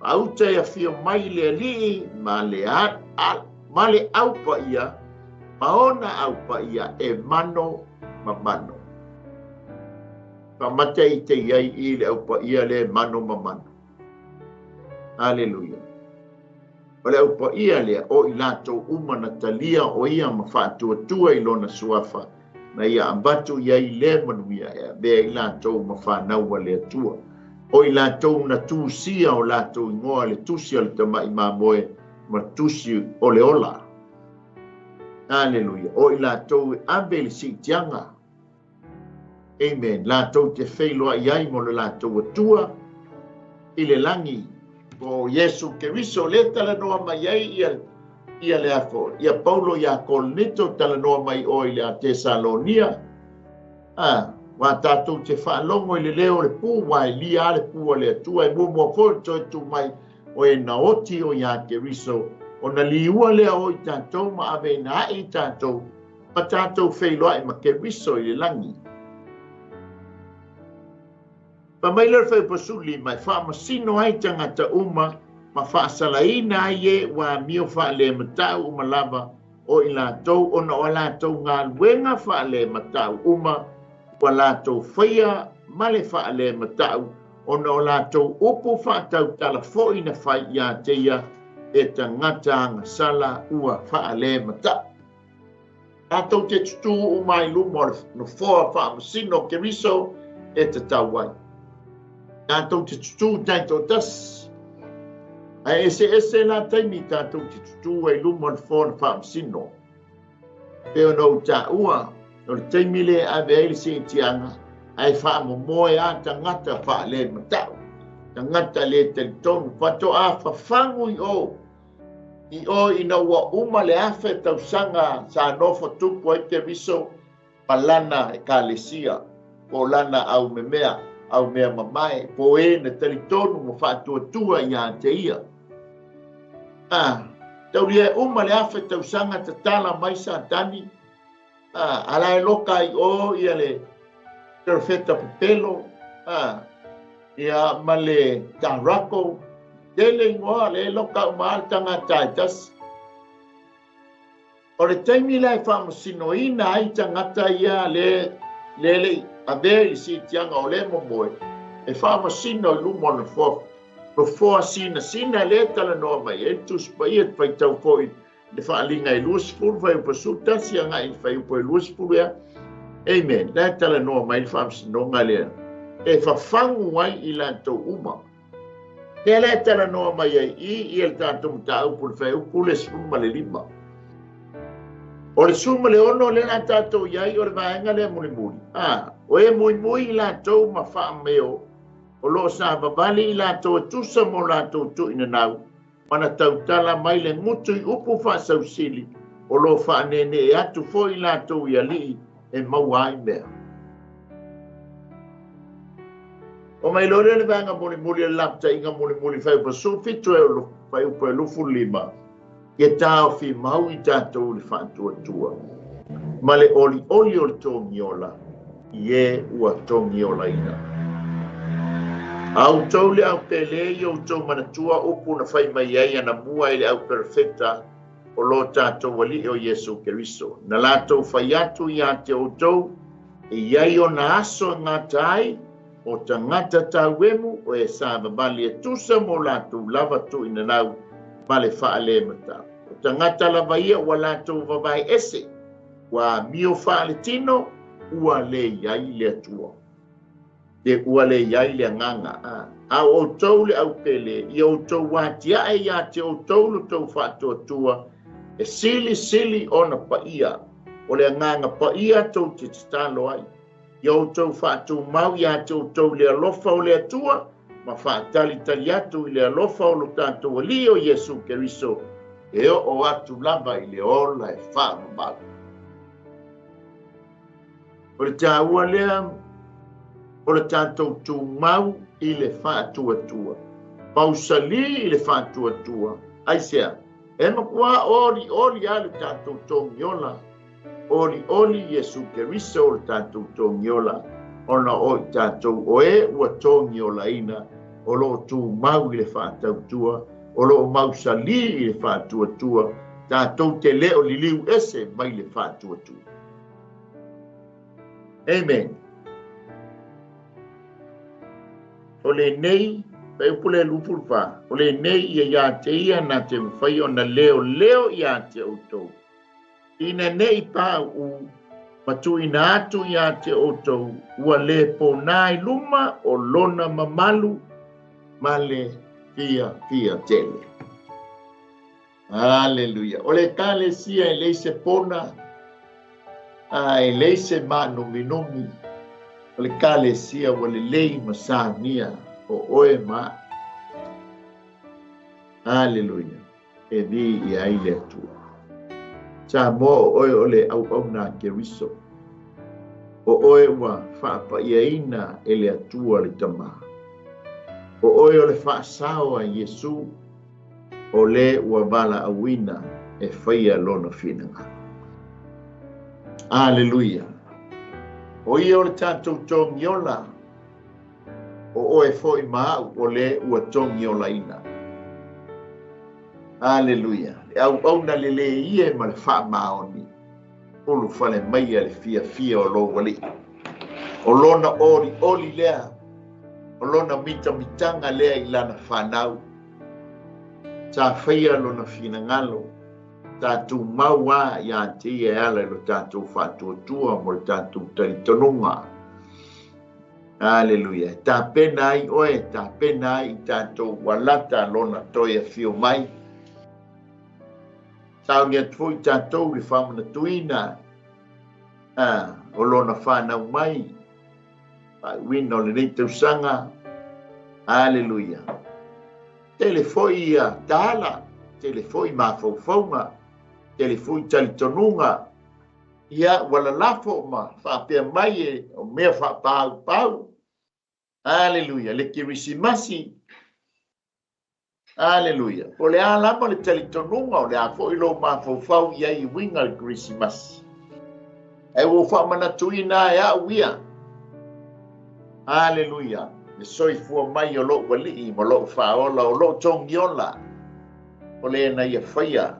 auta e afio mai le alii ma le ma le aupaia, ma ona aupaia e mano ma mano. Faamata i te iai i le aupaia le mano ma mano. Aleluia. O le aupaia lea o i latou uma na talia o ia ma faatuatua i lona suafa, na ia avatu iai le manuia e avea i latou ma fanau a le Atua. O i latou na tusia o latou igoa le tusi o le tamai mamoe ma tusi o le ola. Aleluia. O i latou e ave le siitiaga. Amen. Latou te feiloa iai mo le latou Atua i le lagi. O Iesu Keriso le talanoa mai ai ia le afo. Ia Paulo ia Korinito talanoa mai o i le a Tesalonia. Wa tatou te faalogo i le leo o le pu, wa e lia le pu a le Atua e muamua foi toe tu mai o e naoti o ia Keriso. O na liua lea o i tatou ma ave ina ai i tatou, ma tatou feiloai ma Keriso i le lagi. Pa mai le whai mai whaamasino ai tangata uma, ma whaasalaina ai e wa mio whaale matau uma lava o i latou ona o latou ngā luenga whaale matau uma, wa latou whaia ma le whaale matau ona o latou upu whaatau tala foi na whai ia te ia e tangata anga sala ua whaale matau. Tatou te tutu uma i luma o le nofoa whaamasino Keriso e te tau ai. Tatou te tutu taito tasi. Ae ese ese la taimi tatou te tutu ai luma o le nofoa na whaamasino. Pe ona o tāua, o le taimi le ave ai le seitiaga, ae whaamomoe a tangata whaale matau. Tangata le talitonu, whatoa whawhangu i o. I o ina ua uma le afe tausaga sa nofo tupu ai Keriso palana e kalesia, po lana au memea, au mea mamae, po e na talitonu ma faatuatua ia te ia. Taulia e uma le afe tausaga tatala mai Satani, ala e loka i o ia le perofeta pepelo, ia ma le tarako, tele ingoa le loka uma ale tagata e tasi. O le taimi la e faamasinoina ai tagata ia le le avea i siitiaga o le momoe, e faamasino i luma o le nofoa sinasina le talanoa mai e Tusi Paia te faitau foi le faaliga e 20 fuaiupu 11 agai i le fuaiupu e 20 ea. Amen. La e talanoa mai le faamasinoga lea e fafagu ai i latou uma. Lea la e talanoa mai ai i ia le tatou mataupu le fuaiupu le 15. O le 16 le la tatou iai o le vaega lea mulimuli. O e muimui i latou ma faameo, o loo sa vavali i latou e tusa mo latou tuuinanau, mana tautala mai le gutu i upu faasausili, o loo faaneenee atu foi i latou i alii e maua ai mea. O mai loa lea le vaega mulimuli o le lapataiga mulimuli fuaiupu 17 e o fuaiupu e 25, ia taofi mau i tatou le faatuatua ma le olioli o le togiola i e ua togiolaina. A outou le aupele i outou manatua upu na fai mai ai ana mua i le au perofeta o lo tatou Alii o Iesu Keriso. Na latou fai atu ia te outou, e i ai ona aso e gata ai, o tagata tauemu o e savavali e tusa mo latou lava tuuinanau ma le faalematau. O tagata lava ia ua latou vavae ese, ua amio faaletino, ua le i ai le Atua. Pe ua le i ai le agaga, a. A o outou le aupele, ia outou atiae ia te outou lo tou faatuatua, e silisili ona paia, o le agaga paia tou te tatalo ai. Ia outou faatumau ia te outou le alofa o le Atua, ma faatalitali atu i le alofa o lo tatou Alii o Iesu Keriso, e oo atu lava i le ola e faavavau. O le taua lea o le tatou tumau i le faatuatua. Mausali i le faatuatua. Aisea? E matua olioli lava le tatou togiola. Olioli Iesu Keriso o le tatou togiola, ona o i tatou o e ua togiolaina, o lo o tumau i le faatautua, o lo o mausali i le faatuatua, tatou te le o liliu ese mai le faatuatua. Amen. O lenei, fuaiupu lea 24, o lenei ia ia te ia na te mafai ona leoleo ia te outou, ina ne i pauu ma tuuina atu ia te outou ua le pona i luma o lona mamalu ma le fiafia tele. Aleluia. O le Ekalesia e leai se pona, a e leai se mānominumi. O le Ekalesia ua lelei ma saunia o oe ma a'u. Aleluia. E viia ai le Atua. Samoa o oe o le auauna a Keriso. O oe ua faapaiaina e le Atua le Tama. O oe o le faasao a Iesu. O le ua valaauina e faia lona finagalo. Aleluia! O ia o le tatou togiola, o oe foi ma au o le ua togiolaina. Aleluia! Le auauna lelei ia ma le faamaoni, ulufale maia le fiafia o lou Alii. O lona olioli lea, o lona mitamitaga lea i lana fanau. Sa faia lona finagalo, sa tumau lava ia te ia e ala i lo tatou faatuatua mo le tatou talitonuga. Aleluia. E tapena ai oe, e tapena ai i tatou ua lata lona toe afio mai. Sauni atu foi tatou i le faamanatuina o lona fanau mai, faaiuina o lenei tausaga. Aleluia. Tele foi ia tala, tele foi mafaufauga, tele foi talitonuga, ia ua lalafo ma faapea mai e o mea faapaupau. Aleluia. Le Kerisimasi. Aleluia. Po o le a lava le talitonuga, o le a foi lou mafaufau i ai i uiga le Kerisimasi. Ae ua ou faamanatuina e au ia. Aleluia. Le soifua mai o lou Alii ma lou Faaola, o lou togiola, o le na ia faia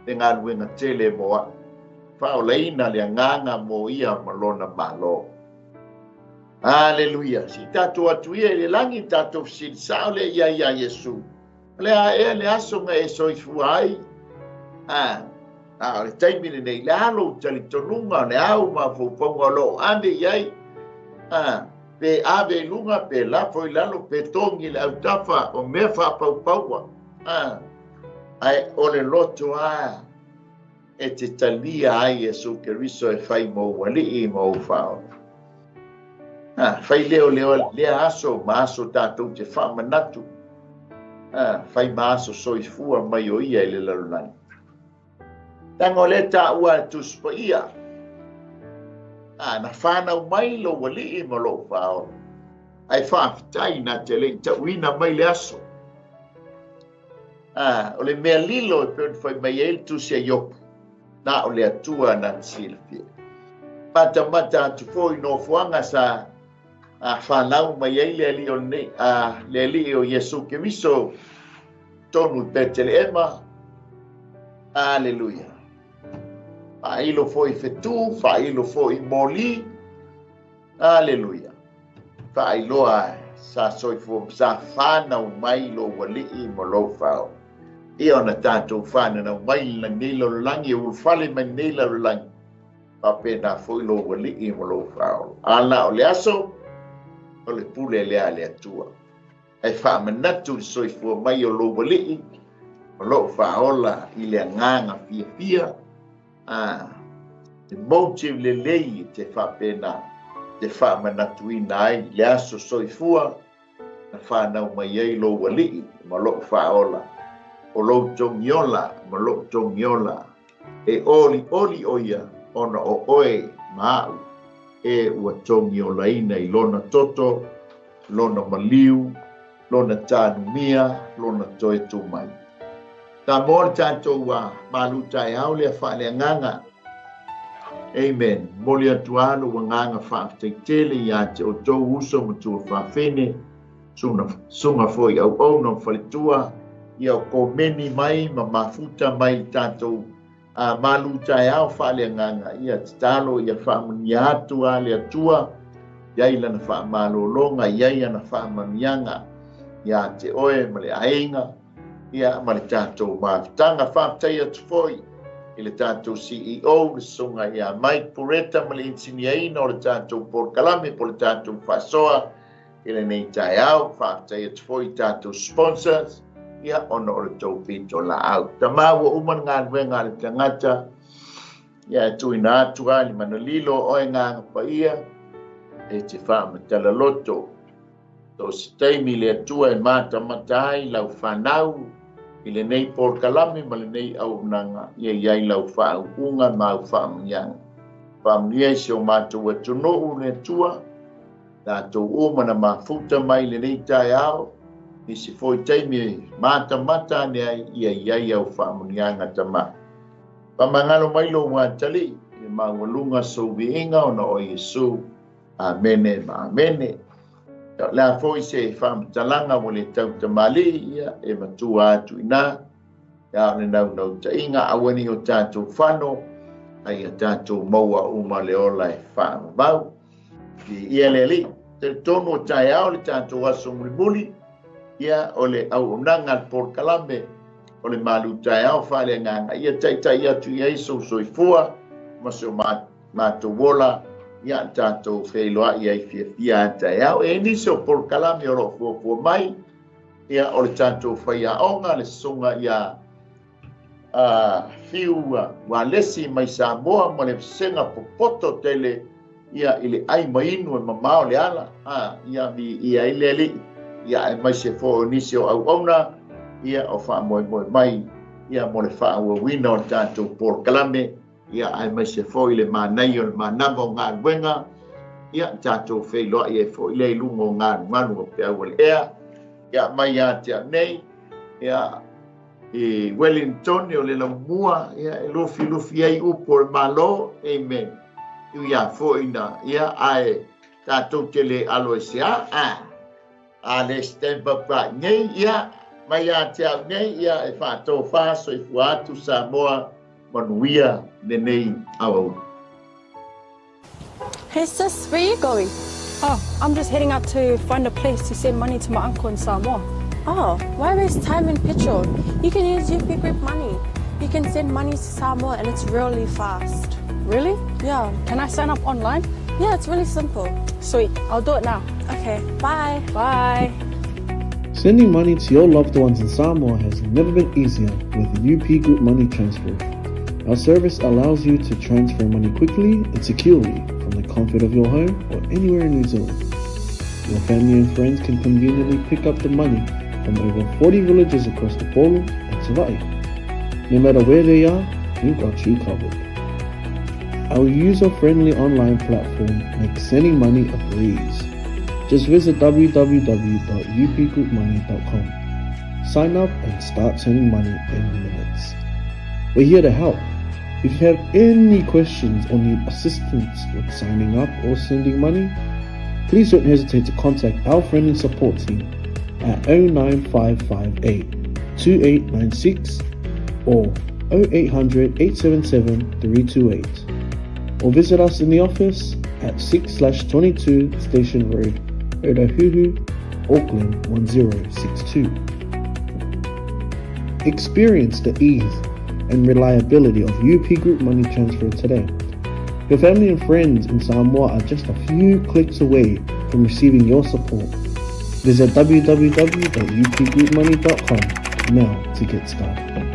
le galuega tele mo au, faaolaina le agaga mo ia ma lona Malo. Aleluia. Se i tatou atu ia i le lagi, tatou fesili sao lea i ai iā Iesu. O le a ea le aso na e soifua ai? A, a o le taimi lenei, le a lou talitonuga, o le a ou mafaufauga o lo o ave i ai? A, pe ave i luga, pe lafo i lalo, pe togi i le autafa, o mea faapaupaua. A, ae o le loto lava e te talia ai Iesu Keriso e fai mo ou alii ma ou faaola. A, fai lea o lea, lea aso ma aso tatou te faamanatu. A, fai ma aso soifua mai o ia i le lalolagi. Leaga o lea taua e Tusi Paia. A, na fanau mai lou alii ma lou faaola. Ae faafetai na te le i tauina mai le aso. A, o le mea lilo e pei ona fai mai ai le tusi a Iopu, na o le Atua na te silafia. Matamata atu foi i nofoaga sa a fanau mai ai le Alii o lenei, a le Alii o Iesu Keriso tonu i Peteleema. Aleluia. Faailo foi i fetu, faailo foi i moli. Aleluia. Faailoa sa soifua, sa fanau mai lou Alii ma lou Faaola. Ia ona tatou fananau mai i lenei lalolagi, e ulufale mai lenei lalolagi, faapena foi lou Alii ma lou Faaola. A na o le aso, o le pule lea a le Atua. Ae faamanatu le soifua mai o lou Alii ma lou Faaola i le agaga fiafia, a le motive lelei e te faapena te faamanatuina ai le aso soifua na fanau mai ai lou Alii ma lou Faaola, o lou togiola ma lou togiola, e olioli ʻo ia ona o ʻoe ma aʻu e ua togiolaina i lona toto, lona maliu, lona tanumia, lona toe tu mai. Samoa le tatou malu taeao lea faaleagaga. Amen. Momoli atu lava lou agaga faafetai tele ia te outou uso ma tuafafine, susuga foi auauna o faletua, ia o komeni mai ma mafuta mai i le tatou A malu taeao faaleagaga, ia tatalo ia faamanuia atu a le Atua, i ai lana faamalologa, i ai ana faamanuiaga ia te oe ma le aiga, ia ma le tatou mafutaga. Faafetai atu foi i le tatou CEO, le Susuga ia Mike Pureta ma le inisiniaina o le tatou polokalame po o le tatou faasoa i lenei taeao. Faafetai atu foi i tatou sponsors, ia, ona o le tou pitolaau. Tama ua uma le galuega a le tagata, ia, e tuuina atu lava i le manalilo o oe Agaga Paia e te faamatala loto. So o se taimi le Atua e matamata ai lau fanau i lenei polokalame ma lenei auaunaga, ia i ai lau faauuga ma au faamanuiaga. Faamanuia i si o matou atunuu le Atua, Tatou uma na mafuta mai lenei taeao, nisi foi taimi e matamata ane ai, ia i ai au faamanuiaga Tama. Faamagalo mai lou atalii i le maualuga sou viiga ona o Iesu. Amene ma amene. Ia, o le a foi se faamatalaga ua le tautamalii, ia, e matua atu i ina, ia, o le naunautaiga, aua ne i o tatou fano, a ia tatou maua uma le ola e faavavau. Ia le Alii, talitonu o taeao le tatou aso mulimuli, ia o le auaunaga a le polokalame o le malu taeao faaleagaga, ia taitai atu i ai sou soifua ma so matou ola, ia tatou feiloai ai fiafia a taeao. E i ai nisi o polokalame o lo o fuafua mai, ia o le tatou faiaoga, le susuga ia Fiu Walesi mai Samoa ma le vasega popoto tele ia i le ai ma inu e mamao le ala a ia viia ai le Alii ia aemaise foi o nisi o auauna ia o faamoemoe mai ia mo le faaauauina o le tatou polokalame ia aemaise foi le manaia o le manava o galuega ia tatou feiloai ai foi lea i luga o galugalu o peau o le ea ia mai ia te au nei ia I Wellington o le laumua ia e lufilufi ai upu o le Malo. Amen. I ui lava foi ina ia ae tatou te le alo i se a, a, a le stamp up ai nei, ia, mai ia te au nei, ia e faatofa soifua atu Samoa manuia lenei aoauli. Hey sis, where you going? Oh, I'm just heading out to find a place to send money to my uncle in Samoa. Oh, why waste time and petrol? You can use UP Group Money. You can send money to Samoa and it's really fast. Really? Yeah. Can I sign up online? Yeah, it's really simple. Sweet, I'll do it now. Okay, bye. Bye. Sending money to your loved ones in Samoa has never been easier with UP Group Money Transfer. Our service allows you to transfer money quickly and securely from the comfort of your home or anywhere in New Zealand. Your family and friends can conveniently pick up the money from over 40 villages across the Polo and Savai'i. No matter where they are, we've got you covered. Our user-friendly online platform makes sending money a breeze. Just visit www.upgroupmoney.com. Sign up and start sending money in minutes. We're here to help. If you have any questions or need assistance with signing up or sending money, please don't hesitate to contact our friendly support team at 09558 2896 or 0800 877 328 or visit us in the office at 6/22 Station Road, Otahuhu, Auckland 1062. Experience the ease and reliability of UP Group Money Transfer today. Your family and friends in Samoa are just a few clicks away from receiving your support. Visit www.upgroupmoney.com now to get started.